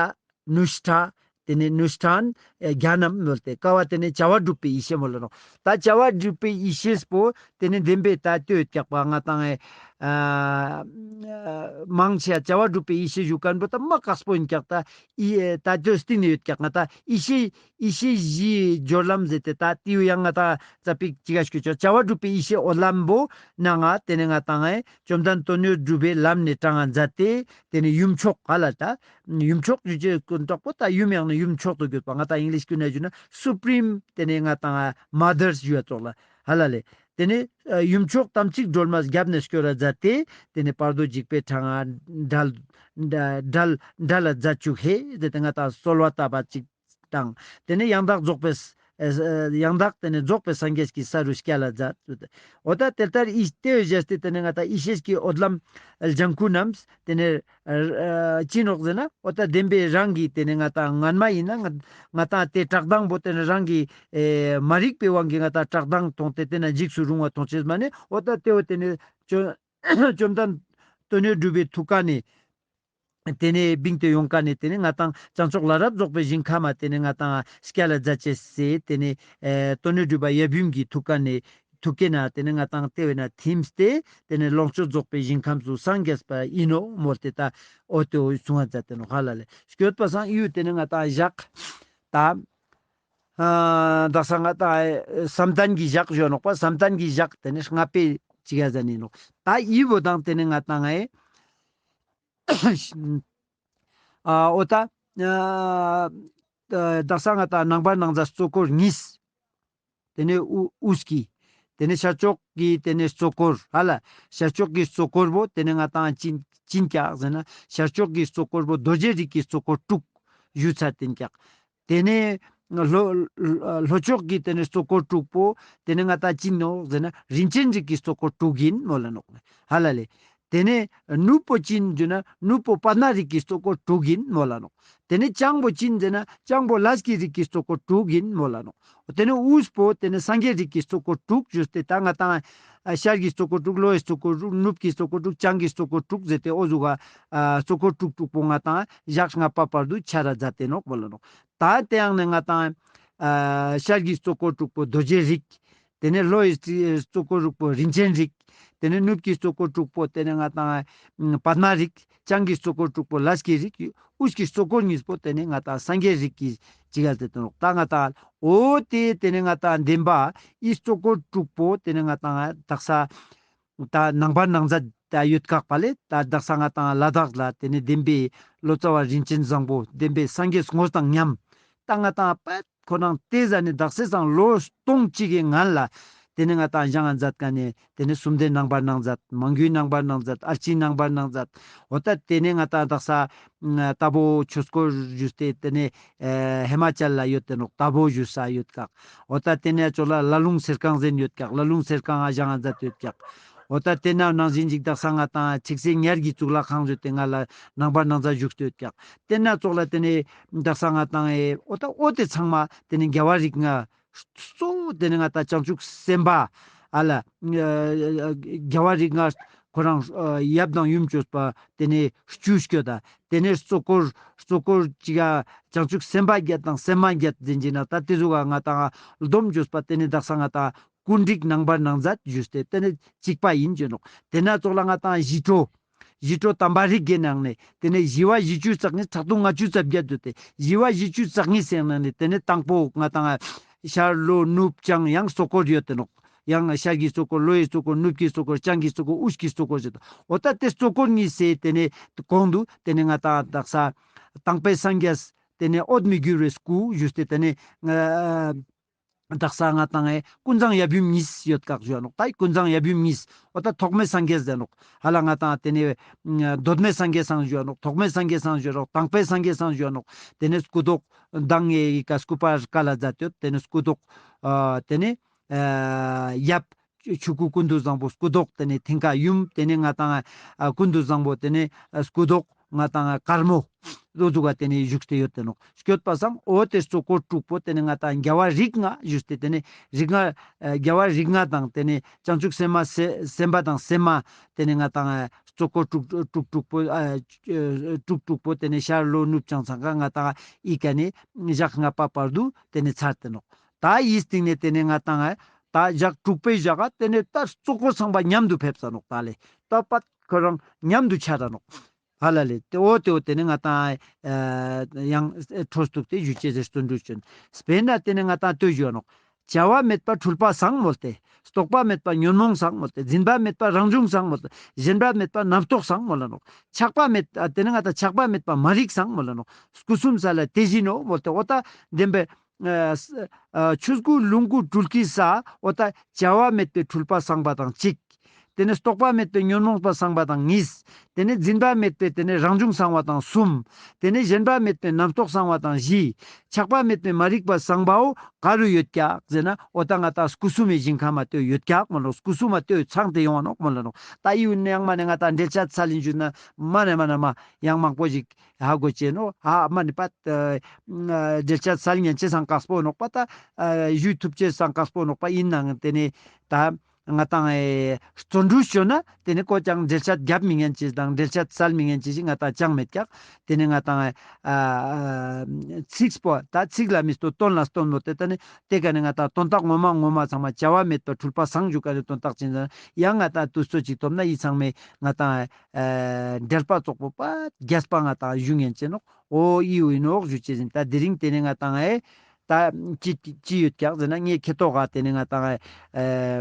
ནུ་ཤྟ་དེ་ནི་ནུ་ཤྟན་ ཨེ་རྒྱན་ནམ་མོལ་ཏེ་ཀ་བོ་ཏེ་ནེ་བྱ་བ་གྲུབ་པའི་ཡེ་ཤེས་མོལ་ལ་ནོག། ད་བྱ་བ་གྲུབ་པའི་ཡེ་ཤེས་པོ་ཏེ་ནེ་བདེན་པའི་ད་ལྟོས་ཡོད་ཀྱག་པ་ང་ཏང་ཨེ་ཨ་མང་ཆེ་བ་བྱ་བ་གྲུབ་པའི་ཡེ་ཤེས་ཞུ་མཁན་པོ་ད་མ་དཀགས་པོ་ཡིན་ཀྱག། ད་ཡེ་ད་ལྟོས་སྟིང་ནེ་ཡོད་ཀྱག། ང་ཏང་ཡེ་ཤེས་ཡེ་ཤེས་བཞིའི་སྦྱོར་ལམ་ཟེར་ཏེ་ད་ཏེའུ་ཡང་ང་ཏང་ཙ་པིག་ཅི་ག་ཞུ་ཆོག། བྱ་བ་གྲུབ་པའི་ཡེ་ཤེས་འོད་ལམ་པོ་ནང་ང་ཏེ་ནེ་ང་ཏང་ཨེ་བཅོམ་ལྡན་དོན་ཡོད་གྲུབ་པའི་ལམ་ནེ་དྲངས་མཛད་དེ་ཏེ་ནེ་ཡུམ་མཆོག་ཧ་ལ་ད་ཡུམ་མཆོག་ཞུ་ཅེས་ཀུན་རྟོག་པོ་ད་ཡུམ་ཡང་ནི་ཡུམ་མཆོག་ཏུ་གྱུར་པ་ང་ཏང་ཨིང་ལིཤ་ཀུན་ནེ་ཞུ་ན་སུ་པྲིམ་ཏེ་ནེ་ང་ཏང་མ་དར་ཞུ་བ་ཙོགས་ལ་ཧ་ལ་ལེ། ཏེ་ནེ་ཡུམ་མཆོག་དམ་ཚིག་སྒྲོལ་མ་རྒྱབ་ནེ་སྐྱོར་ར་མཛད་དེ་ཏེ་ནེ་བར་དོ་འཇིགས་པའི་འཕྲང་ང་བྲལ་བྲལ་བྲལ་ལ་མཛད་བཅུག་ཧེ་ཟེར་ཏེ་ང་ཏང་གསོལ་བ་བཏབ་པ་ཅིག་དང་། ཏེ་ནེ་ཡང་དག་རྫོགས་པའི་ཨེ་ཡང་དག་ཏེ་ནེ་རྫོགས་པའི་སངས་རྒྱས་ཀྱི་ས་རུ་སྐྱེལ་ལ་མཛད། འོ་ད་དེ་ལྟར་ཡེ་ཏེ་བཞེས་ཏེ་ཏེ་ནེ་ང་ཏང་ཡེ་ཤེས་ཀྱི་འོད་ལམ་ལྗང་ཁུ་རྣམས་ཏེ་ནེ་ཨ་ཨ་ཅི་ནོག་ཟེར་ན་འོ་ད་བདེན་པའི་རང་གི་ཏེ་ནེ་ང་ཏང་སྔན་མ་ཡིན་ན་ང་ང་ཏང་ཏེ་བཀྲག་མདངས་པོ་ཏེ་ནེ་རང་གི་ཨེ་མ་རིག་པའི་དབང་གིས་ང་ཏང་བཀྲག་མདངས་མཐོང་སྟེ་ཏེ་ནེ་འཇིགས་སུ་རུང་བ་མཐོང་ཅེས་མ་ནེ་འོ་ད་ཏེ་བོ་ཏེ་ནེ་བཅོ་བཅོམ་ལྡན་དོན་ཡོད་གྲུབ་པའི་ཐུགས་ཀ་ནེ་ཏེ་ནེ་བིང་སྟེ་ཡོང་ཀ་ནེ་ཏེ་ནེ་ང་ཏང་བྱང་ཕྱོགས་ལ་རབ་རྫོགས་པའི་ཞིང་ཁམས་མ་ཏེ་ནེ་ང་ཏང་སྐྱེལ་ལ་མཛད་ཅེས་སི་ཏེ་ནེ་ཨེ་དོན་ཡོད་གྲུབ་པ་ཡབ་ཡུམ་གྱི་ཐུགས་ཀ་ནེ་ཐུགས་ཀའི་ནང་ཏེ་ནེ་ང་ཏང་ཏེ་བོའི་ནང་ཐིམ་སྟེ་ཏེ་ནེ་ལོངས་སྤྱོད་རྫོགས་པའི་ཞིང་ཁམས་སུ་སངས་རྒྱས་པ་ཡིན་ནོ་མོལ་ཏེ་ད་འོ་ཏེ་བོ་གསུང་བ་མཛད་དེ་ནོག་ཧ་ལ་ལེ། སྐྱོད་པ་སང་ཡུལ་ཏེ་ནེ་ང་ཏང་ཞག་ད་ཨ་དག་ས་ང་ཏང་ཨེ་བསམ་གཏན་གྱི་ཞག་ཞུ་ནོག་པ། བསམ་གཏན་གྱི་ཞག་ཏེ་ནེ་ལྔ་པའི་ཅི་ག་ཟ་ནི་ནོག། ད་ཡི་བོ་དང་ཏེ་ནེ་ང་ཏང་ཨེ་ཨ་འོ་ད་ཨ་དག་ས་ང་ཏང་ནང་པ་ནང་ཛད་གཙོ་འཁོར་གཉིས། ཏེ་ནེ་དབུ་དབུས་ཀྱི། ཏེ་ནེ་ཤར་ཕྱོགས་ཀྱི་ཏེ་ནེ་གཙོ་འཁོར་ཧ་ལ། ཤར་ཕྱོགས་ཀྱི་གཙོ་འཁོར་པོ་ཏེ་ནེ་ང་ཏང་ཅི་ཅི་ཀྱག་ཟེར་ན་ཤར་ཕྱོགས་ཀྱི་གཙོ་འཁོར་པོ་རྡོ་རྗེ་རིགས་ཀྱི་གཙོ་འཁོར་དྲུག་ཞུ་ཚར་ཏེ་ཀྱག། ཏེ་ནེ་ལྷོ་ལྷོ་ཕྱོགས་ཀྱི་ཏེ་ནེ་གཙོ་འཁོར་དྲུག་པོ་ཏེ་ནེ་ང་ཏང་ཅི་ནོག་ཟེར་ན་རིན་ཆེན་རིགས་ཀྱི་གཙོ་འཁོར་དྲུག་ཡིན་མོལ་ལ་ནོག་ཧ་ལ་ལེ། ཏེ་ནེ་ནུབ་པོ་ཅི་ཡིན་ཟེར་ན་ནུབ་པོ་པདྨ་རིགས་ཀྱི་གཙོ་འཁོར་དྲུག་ཡིན་མོལ་ལ་ནོག། ཏེ་ནེ་བྱང་པོ་ཅི་ཡིན་ཟེར་ན་བྱང་པོ་ལས་ཀྱི་རིགས་ཀྱི་གཙོ་འཁོར་དྲུག་ཡིན་མོལ་ལ་ནོག། ཏེ་ནེ་དབུས་པོ་ཏེ་ནེ་སངས་རྒྱས་རིགས་ཀྱི་གཙོ་འཁོར་དྲུག་ཞུས་ཏེ་ད་ང་ཏང་ཨ་ཤར་གྱི་གཙོ་འཁོར་དྲུག། ལྷོའི་གཙོ་འཁོར་དྲུག། ནུབ་ཀྱི་གཙོ་འཁོར་དྲུག། བྱང་གི་གཙོ་འཁོར་དྲུག་ཟེར་ཏེ་འོ་ཟུག་ག་ཨ་གཙོ་འཁོར་དྲུག་དྲུག་པོ་ང་ཏང་ཞག་ལྔ་པ་བར་དུ་ཆ་ར་མཛད་དེ་ནོག་མོལ་ལ་ནོག། ད་ཏེ་ཡང་ནེ་ང་ཏང་ཨ་ཤར་གྱི་གཙོ་འཁོར་དྲུག་པོ་རྡོ་རྗེ་རིགས། ཏེ་ནེ་ལྷོའི་གཙོ་འཁོར་དྲུག་པོ་རིན་ཆེན་རིགས། ཏེ་ནེ་ནུབ་ཀྱི་གཙོ་འཁོར་དྲུག་པོ་ཏེ་ནེ་ང་ཏང་ཨ་པདྨ་རིགས། བྱང་གི་གཙོ་འཁོར་དྲུག་པོ་ལས་ཀྱི་རིགས། དབུས་ཀྱི་གཙོ་འཁོར་གཉིས་པོ་ཏེ་ནེ་ང་ཏང་སངས་རྒྱས་རིགས་ཀྱི་ཅི་ག་ཟེར་ཏེ་ནོག། ད་ང་ཏང་འོ་ཏེ་ཏེ་ནེ་ང་ཏང་བདེན་པ་ཡི་གཙོ་འཁོར་དྲུག་པོ་ཏེ་ནེ་ང་ཏང་དག་ས་ད་ནང་པ་ནང་ཛད་ད་ཡོད་ཀྱག་པ་ལེ། ད་དག་ས་ང་ཏང་ལ་དྭགས་ལ་ཏེ་ནེ་བདེན་པའི་ལོ་ཙཱ་བ་རིན་ཆེན་བཟང་པོ་བདེན་པའི་སངས་རྒྱས་དངོས་དང་མཉམ་ད་ང་ཏང་པད་ཁོ་རང་ཏེ་ཟ་ནེ་དག་ས་སང་ལོ་སྟོང་གཅིག་གི་སྔན་ལ་ཏེ་ནེ་ང་ཏང་བཞེངས་ང་མཛད་ཀ་ནེ་ཏེ་ནེ་སུམ་ལྡན་ནང་པ་ནང་ཛད། མང་རྒྱུད་ནང་པ་ནང་ཛད། ཨར་ཅི་ནང་པ་ནང་ཛད། འོ་ད་ཏེ་ནེ་ང་ཏང་དག་ས་ཨ་ཏ་བོ་ཆོས་འཁོར་ཞུས་ཏེ་ཏེ་ནེ་ཨེ་ཧི་མ་ཅལ་ལ་ཡོད་དེ་ནོག། ཏ་བོ་ཞུ་ས་ཡོད་ཀྱག། འོ་ད་ཏེ་ནེ་ཅོ་ལ་ལ་ལུང་གསེར་ཁང་ཟེར་ཡོད་ཀྱག། ལ་ལུང་གསེར་ཁང་ང་བཞེངས་ང་མཛད་ཡོད་ཀྱག། འོ་ད་ཏེ་ན་ནང་བཞིན་ཅིག་དག་ས་ང་ཏང་ཁྲིག་སེ་ཉར་གྱི་གཙུག་ལག་ཁང་ཞུས་ཏེ་ང་ལ་ནང་པ་ནང་ཛད་བཞུགས་ཏེ་ཡོད་ཀྱག། ཏེ་ན་ཙོགས་ལ་ཏེ་ནེ་དག་ས་ང་ཏང་ཨེ་འོ་ད་འོ་ཏེ་ཚང་མ་ཏེ་ནེ་རྒྱལ་བ་རིགས་ལྔ་གཙོ་བོ་ཏེ་ནེ་ང་ཏང་བྱང་ཆུབ་སེམས་དཔའ་ཨ་ལ་ཨ་རྒྱལ་བ་རིགས་ལྔ་ཁོ་རང་ཨ་ཡབ་དང་ཡུམ་ཅོས་པ་ཏེ་ནེ་བཅུ་སྐྱོད་ད། ཏེ་ནེ་གཙོ་འཁོར་གཙོ་འཁོར་ཅིག་ག་བྱང་ཆུབ་སེམས་དཔའ་བརྒྱད་དང་སེམས་མ་བརྒྱད་ཟེར་གྱི་ན་ད་ཏེ་ཟུག་ག་ང་ཏང་སྡོམ་ཅོས་པ་ཏེ་ནེ་དག་ས་ང་ཏང་ཀུན་རིག་ནང་པ་ནང་ཛད་ཞུས་ཏེ་ཏེ་ནེ་གཅིག་པ་ཡིན་ཅོ་ནོག། ཏེ་ན་ཙོགས་ལ་ང་ཏང་ཞི་ཁྲོ། ཞི་ཁྲོ་དམ་པ་རིགས་ཀྱི་ནང་ནེ་ཏེ་ནེ་ཞི་བ་བཞི་བཅུ་རྩ་གཉིས་ཁྲག་འཐུང་ལྔ་བཅུ་རྩ་བརྒྱད་ཡོད་དེ་ཞི་བ་བཞི་བཅུ་རྩ་གཉིས་སི་ནང་ནེ་ཏེ་ནེ་དང་པོ་ང་ཏང་ཤར་ལྷོ་ནུབ་བྱང་ཡང་གཙོ་འཁོར་ཡོད་དེ་ནོག། ཡང་ཤར་གྱི་གཙོ་འཁོར་ལྷོའི་གཙོ་འཁོར་ནུབ་ཀྱི་གཙོ་འཁོར་བྱང་གི་གཙོ་འཁོར་དབུས་ཀྱི་གཙོ་འཁོར་ཟེར་དོ། འོ་ད་ཏེ་གཙོ་འཁོར་གཉིས་སི་ཏེ་ནེ་གོང་དུ་ཏེ་ནེ་ང་ཏང་དག་ས་དང་པའི་སངས་རྒྱས་ཏེ་ནེ་འོད་མི་འགྱུར་བའི་སྐུ་ཞུས་ཏེ་ཏེ་ནེ་ང་དག་ས་ང་ཏང་ཨེ་ཀུན་བཟང་ཡབ་ཡུམ་གཉིས་ཡོད་ཀྱག་ཞུ་ནོག། ད་ཀུན་བཟང་ཡབ་ཡུམ་གཉིས་འོ་ད་ཐོག་མའི་སངས་རྒྱས་ཟེར་ནོག། ཧ་ལ་ང་ཏང་ཏེ་ནེ་ཨ་གདོད་མའི་སངས་རྒྱས་སང་ཞུ་ནོག། ཐོག་མའི་སངས་རྒྱས་སང་ཞུ་ནོག། དང་པའི་སངས་རྒྱས་སང་ཞུ་ནོག། ཏེ་ནེ་སྐུ་མདོག་མདང་ངེ་ཡི་ཀ་སྐུ་པར་ཀ་ལ་ཛད་ཡོད། ཏེ་ནེ་སྐུ་མདོག་ཨ་ཏེ་ནེ་ཨ་ཡབ་ཆུ་སྐུ་ཀུན་ཏུ་བཟང་པོ་སྐུ་མདོག་ཏེ་ནེ་མཐིང་ཀ་ཡུམ་ཏེ་ནེ་ང་ཏང་ཨ་ཀུན་ཏུ་བཟང་པོ་ཏེ་ནེ་ཨ་སྐུ་མདོག་ང་ཏང་ཨ་དཀར་མོ་ལོ་ཟུག་ག་ཏེ་ནེ་བཞུགས་ཏེ་ཡོད་དེ་ནོག། སྐྱོད་པ་སང་འོ་ཏེ་གཙོ་འཁོར་དྲུག་པོ་ཏེ་ནེ་ང་ཏང་རྒྱལ་བ་རིགས་ལྔ་ཞུས་ཏེ་ཏེ་ནེ་རིགས་ལྔ་ཨ་རྒྱལ་བ་རིགས་ལྔ་དང་ཏེ་ནེ་བྱང་ཆུབ་སེམས་མ་སེ་སེམས་དཔའ་དང་སེམས་མ་ཏེ་ནེ་ང་ཏང་ཨ་ གཙོ་འཁོར་དྲུག་དྲུག་དྲུག་པོ་ཨ་དྲུག་དྲུག་པོ་ཏེ་ནེ་ཤར་ལྷོ་ནུབ་བྱང་ཚང་ཀ་ང་ཏང་ཨི་ཀ་ནེ་ཞག་ལྔ་པ་བར་དུ་ཏེ་ནེ་ཚར་ཏེ་ནོག། ད་ཨི་སྟིང་ནེ་ཏེ་ནེ་ང་ཏང་ད་ཞག་དྲུག་པའི་ཞག་ག་ཏེ་ནེ་ད་གཙོ་འཁོར་ཚང་པ་མཉམ་དུ་ཕེབས་ས་ནོག་ད་ལེ། ད་པད་ཁོ་རང་མཉམ་དུ་ཆ་ར་ནོག། ཧ་ལ་ལེ། ཏེ་འོ་ཏེ་འོ་ཏེ་ནེ་ང་ཏང་ཡང་ཁྲོ་སྟུག་ཏེ་ཞུ་ཅེས་ཟེར་བརྩོན་འགྲུས་ཅོ་ཨིན། སྤེར་ན་ཏེ་ནེ་ང་ཏང་ལྟོས་ཞུ་ནོག། བྱ་བ་མེད་པ་འཁྲུལ་པ་སངས་མོལ་ཏེ། རྟོག་པ་མེད་པ་ཉོན་མོངས་སངས་མོལ་ཏེ། འཛིན་པ་མེད་པ་རང་བྱུང་སངས་མོལ་ཏེ། ཞེན་པ་མེད་པ་རྣམ་རྟོག་སངས་མོལ་ལ་ནོག། ཆགས་པ་མེད་ཨ་ཏེ་ནེ་ང་ཏང་ཆགས་པ་མེད་པ་མ་རིག་སངས་མོལ་ལ་ནོག། སྐུ་གསུམ་ས་ལ་དེ་བཞིན་ནོ་མོལ་ཏེ། འོ་ད་བདེན་པའི་ཨ་ཆོས་སྐུ་ལོངས་སྐུ་སྤྲུལ་སྐུའི་ས་འོ་ད་བྱ་བ་མེད་པའི་འཁྲུལ་པ་སངས་པ་དང་གཅིག། ཏེ་ནེ་རྟོག་པ་མེད་པའི་ཉོན་མོངས་པ་སངས་པ་དང་གཉིས། ཏེ་ནེ་འཛིན་པ་མེད་པའི་ཏེ་ནེ་རང་བྱུང་སངས་པ་དང་གསུམ། ཏེ་ནེ་ཞེན་པ་མེད་པའི་རྣམ་རྟོག་སངས་པ་དང་བཞི། ཆགས་པ་མེད་པའི་མ་རིག་པ་སངས་པའོ་ག་རུ་ཡོད་ཀྱག་ཟེར་ན་འོ་ད་ང་ཏང་སྐུ་གསུམ་མི་ཞིང་ཁམས་མ་ལྟོས་ཡོད་ཀྱག་མོལ་ལ་ནོག། སྐུ་གསུམ་མ་ལྟོས་ཚང་སྟེ་ཡོང་བ་ནོག་མོལ་ལ་ནོག། ད་ཨི་བོ་ནེ་ཡང་མ་ནེ་ང་ཏང་འགྲེལ་བཤད་སལ་ལིན་ཞུ་ན་མ་ནེ་མ་ནེ་མ་ཡང་མང་པོ་ཞིག་ཧ་གོ་ཅེས་ནོག། ཧ་མ་ནེ་པད་འགྲེལ་བཤད་སལ་ཉན་ཅེས་སང་དཀགས་པོ་ནོག་པ། ད་ཞུ་ཐུབ་ཅེས་སང་དཀགས་པོ་ནོག་པ། ཨིན་ནའང་ཏེ་ནེ་ད་ང་ཏང་ཨེ་བརྩོན་འགྲུས་ཅོ་ན་ཏེ་ནེ་ཁོ་ཅང་འགྲེལ་བཤད་རྒྱབ་མི་ཉན་ཅེས་དང་འགྲེལ་བཤད་སལ་མི་ཉན་ཅེས་ཤིག་ང་ཏང་ཅང་མེད་ཀྱག། ཏེ་ནེ་ང་ཏང་ཨ་ཚིག་པོ་ད་ཚིག་ལ་མི་ལྟོས་དོན་ལ་ལྟོས་མོལ་ཏེ། ད་ནི་ཏེ་ཀ་ནེ་ང་ཏང་དོན་དག་ངོ་མ་ངོ་མ་ཚང་མ་བྱ་བ་མེད་པ་འཁྲུལ་པ་སངས་ཞུ་ཀ་ནེ་དོན་དག་ཅི་ཨིན་ན་ཡང་ང་ཏང་དུས་ཚོད་ཅིག་ཐོབ་ན་ཨི་ཚང་མེ་ང་ཏང་ཨ་འགྲེལ་པ་ཙོགས་པོ་པ་རྒྱས་པ་ང་ཏང་ཞུ་ཉན་ཅེས་ནོག། འོ་ཨི་བོ་ཨིན་ནོག་ཞུ་ཅེས་ཨིན། ད་དེ་རིང་ཏེ་ནེ་ང་ཏང་ཨེ་ད་ཅི་ཅི་ཡོད་ཀྱག་ཟེར་ན་ངའི་ཁེ་ཏོག་ག་ཏེ་ནེ་ང་ཏང་ཨེ་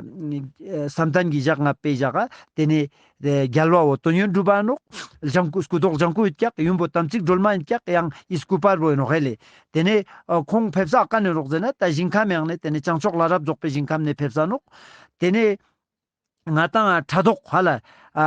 བསམ་གཏན་གྱི་ཞག་ལྔ་པའི་ཞག་ག་ཏེ་ནེ་རྒྱལ་བའོ་དོན་ཡོད་གྲུབ་པ་ནོག། ལྗང་ཁུ་སྐུ་མདོག་ལྗང་ཁུ་ཡོད་ཀྱག། ཡུམ་པོ་དམ་ཚིག་སྒྲོལ་མ་ཡོད་ཀྱག། ཡང་ཨི་སྐུ་པར་བོ་ཨིན་ནོག་ཧེ་ལེ། ཏེ་ནེ་ཁོང་ཕེབས་ས་ཀ་ནེ་ནོག་ཟེར་ན་ད་ཞིང་ཁམས་ཡང་ནེ་ཏེ་ནེ་བྱང་ཕྱོགས་ལྷ་རབ་རྫོགས་པའི་ཞིང་ཁམས་ནེ་ཕེབས་ས་ནོག། ཏེ་ནེ་ང་ཏང་ཕྲག་དོག་ཧ་ལ་ཨ་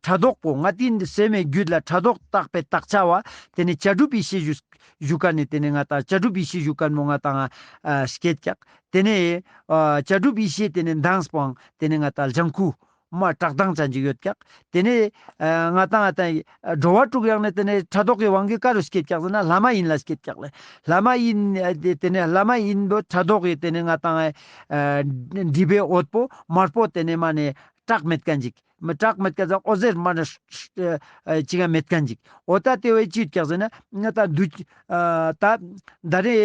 ཕྲག་དོག་པོ་ང་ཏིའི་སེམས་མེད་རྒྱུད་ལ་ཕྲག་དོག་བཏགས་པའི་བཏགས་ཆ་བ་ཏེ་ནེ་བྱ་གྲུབ་ཡེ་ཤེས་ཞུ་ཞུ་ཀ་ནེ་ཏེ་ནེ་ང་ཏང་བྱ་གྲུབ་ཡེ་ཤེས་ཞུ་ཀ་མོ་ང་ཏང་ཨ་སྐྱེད་ཀྱག། ཏེ་ནེ་ཨ་བྱ་གྲུབ་ཡེ་ཤེས་ཏེ་ནེ་མདངས་པོའང་ཏེ་ནེ་ང་ཏང་ལྗང་ཁུ་མ་བཀྲག་མདངས་ཅན་ཅིག་ཡོད་ཀྱག། ཏེ་ནེ་ཨ་ང་ཏང་ཨ་ད་འགྲོ་བ་དྲུག་ཡང་ནེ་ཏེ་ནེ་ཕྲག་དོག་གི་དབང་གིས་ག་རུ་སྐྱེད་ཀྱག་ཟེར་ན་ལྷ་མ་ཡིན་ལ་སྐྱེད་ཀྱག་ལེ། ལྷ་མ་ཡིན་ཨ་ཏེ་ཏེ་ནེ་ལྷ་མ་ཡིན་པོ་ཕྲག་དོག་གི་ཏེ་ནེ་ང་ཏང་ཨ་སྒྲིབ་པའི་འོད་པོ་དམར་པོ་ཏེ་ནེ་མ་ནེ་བཀྲག་མེད་ཁན་ཅིག། མ་བཀྲག་མེད་ཁན་ཟེར་འོད་ཟེར་མ་ནེ་ཨ་ཅི་ག་མེད་ཁན་ཅིག། འོ་ད་ཏེ་བོའི་ཅི་ཡོད་ཀྱག་ཟེར་ན་ང་ཏང་དུ་ཨ་ད་ད་རེ་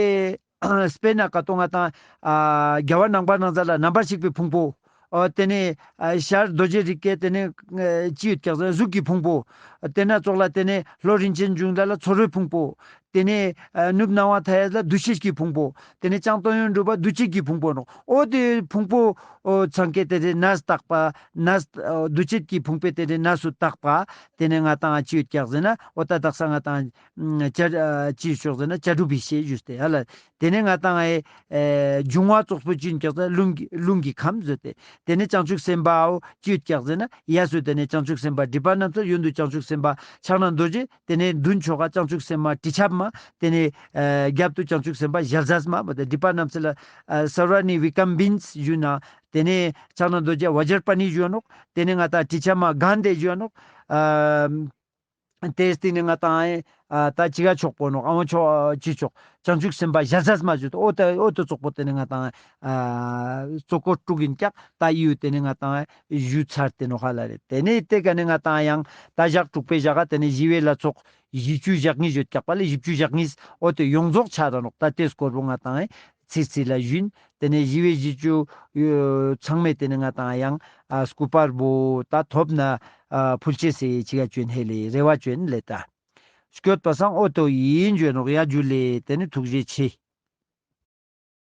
སྤེར་ན་ཀ་ཏོ་ང་ཏང་ཨ་རྒྱལ་བ་རྣམ་པར་སྣང་མཛད་ལ་རྣམ་པར་ཤེས་པའི་ཕུང་པོ། ཨ་ཏེ་ནེ་ཨ་ཤར་རྡོ་རྗེ་རིགས་ཀྱི་ཏེ་ནེ་ཨ་ཅི་ཡོད་ཀྱག་ཟེར་ན་གཟུགས་ཀྱི་ཕུང་པོ། ཏེ་ན་ཙོགས་ལ་ཏེ་ནེ་ལྷོ་རིན་ཆེན་འབྱུང་ལྡན་ལ་ཚོར་བའི་ཕུང་པོ། ཏེ་ནེ་ཨ་ནུབ་སྣང་བ་མཐའ་ཡས་ལ་འདུ་ཤེས་ཀྱི་ཕུང་པོ། ཏེ་ནེ་བྱང་དོན་ཡོད་གྲུབ་པ་འདུ་བྱེད་ཀྱི་ཕུང་པོ་ནོག། འོ་ཏེ་ཕུང་པོ་འོ་ཚང་ཀའི་ཏེ་ཏེ་ནས་བཏགས་པ་ནས་འོ་འདུ་བྱེད་ཀྱི་ཕུང་པོའི་ཏེ་ཏེ་ནས་སུ་བཏགས་པ། ཏེ་ནེ་ང་ཏང་ཅི་ཡོད་ཀྱག་ཟེར་ན་འོ་ད་དག་ས་ང་ཏང་ཨ་བྱ་ཨ་ཅི་ཡོད་ཀྱག་ཟེར་ན་བྱ་གྲུབ་ཡེ་ཤེས་ཞུས་ཏེ་ཧ་ལ། ཏེ་ནེ་ང་ཏང་ཨེ་ཨེ་འབྱུང་བ་ཙོགས་པོ་ཅི་ཡོད་ཀྱག་ཟེར་ན་རླུང་གི་རླུང་གི་ཁམས་ཟེར་ཏེ། ཏེ་ནེ་བྱང་ཆུབ་སེམས་དཔའོ་ཅི་ཡོད་ཀྱག་ཟེར་ན་གཡས་སུ་ཏེ་ནེ་བྱང་ཆུབ་སེམས་དཔའ་སྒྲིབ་པ་རྣམ་སེལ། གཡོན་དུ་བྱང་ཆུབ་སེམས་དཔའ་ཕྱག་ན་རྡོ་རྗེ། ཏེ་ནེ་མདུན་ཕྱོགས་ཀ་བྱང་ཆུབ་སེམས་དཔའ་དྲི་ཆབ་མ། ཏེ་ནེ་ཨེ་རྒྱབ་ཏུ་བྱང་ཆུབ་སེམས་དཔའ་ཞལ་ཟས་མ། མ་ཏེ་སྒྲིབ་པ་རྣམ་སེལ་ལ་ཨ་སརྦ་ནི་བི་ཀམ་བིན་ཞུ་ན། ཏེ་ནེ་ཕྱག་ན་རྡོ་རྗེ་བཛྲ་པཱ་ཎི་ཞུ་ནོག། ཏེ་ནེ་ང་ཏང་དྲི་ཆབ་མ་གན་དྷེ་ཞུ་ནོག། ཨ་ཏེའི་སྟེང་ནེ་ང་ཏང་ཨེ་ཨ་ད་ཅི་ག་ཆོག་པོ་ནོག། ཨ་བོ་ཆོག་ཨ་ཅི་ཆོག། བྱང་ཆུབ་སེམས་དཔའ་ཞལ་ཟས་མ་ཞུ་ཏོ། འོ་ཏེ་འོ་ཏེ་ཙོགས་པོ་ཏེ་ནེ་ང་ཏང་ཨ་གཙོ་འཁོར་དྲུག་ཨིན་ཀྱག། ད་ཨི་བོ་ཏེ་ནེ་ང་ཏང་ཨེ་ཞུ་ཚར་ཏེ་ནོག་ཧ་ལ་རེ། ཏེ་ནེ་ཏེ་ཀ་ནེ་ང་ཏང་ཡང་ད་ཞག་དྲུག་པའི་ཞག་ག་ཏེ་ནེ་ཞི་བའི་ལྷ་ཚོགས་བཞི་བཅུ་ཞེ་གཉིས་ཡོད་ཀྱག་པ་ལེ། བཞི་བཅུ་ཞེ་གཉིས་འོ་ཏེ་ཡོངས་རྫོགས་ཆ་ར་ནོག། ད་ཏེ་སྐོར་པོ་ང་ཏང་ཨེ་ཚིག་ཚིག་ལ་ཞུན། ཏེ་ནེ་ཞི་བའི་བཞི་བཅུ་ཚང་མེ་ཏེ་ནེ་ང་ཏང་ཡང་ཨ་སྐུ་པར་བོ་ད་ཐོབ་ན་ཨ་ཕུལ་ཅེས་སི་ཅི་ག་ཅོན་ཧེ་ལེ་རེ་བ་ཅོན་ལེ་ད། སྐྱོད་པ་སང་འོ་ཏོ་ཨིན་ཇོ་ནོག་ཡ་ཇུ་ལེ། ཏེ་ནེ་ཐུགས་རྗེ་ཆེ།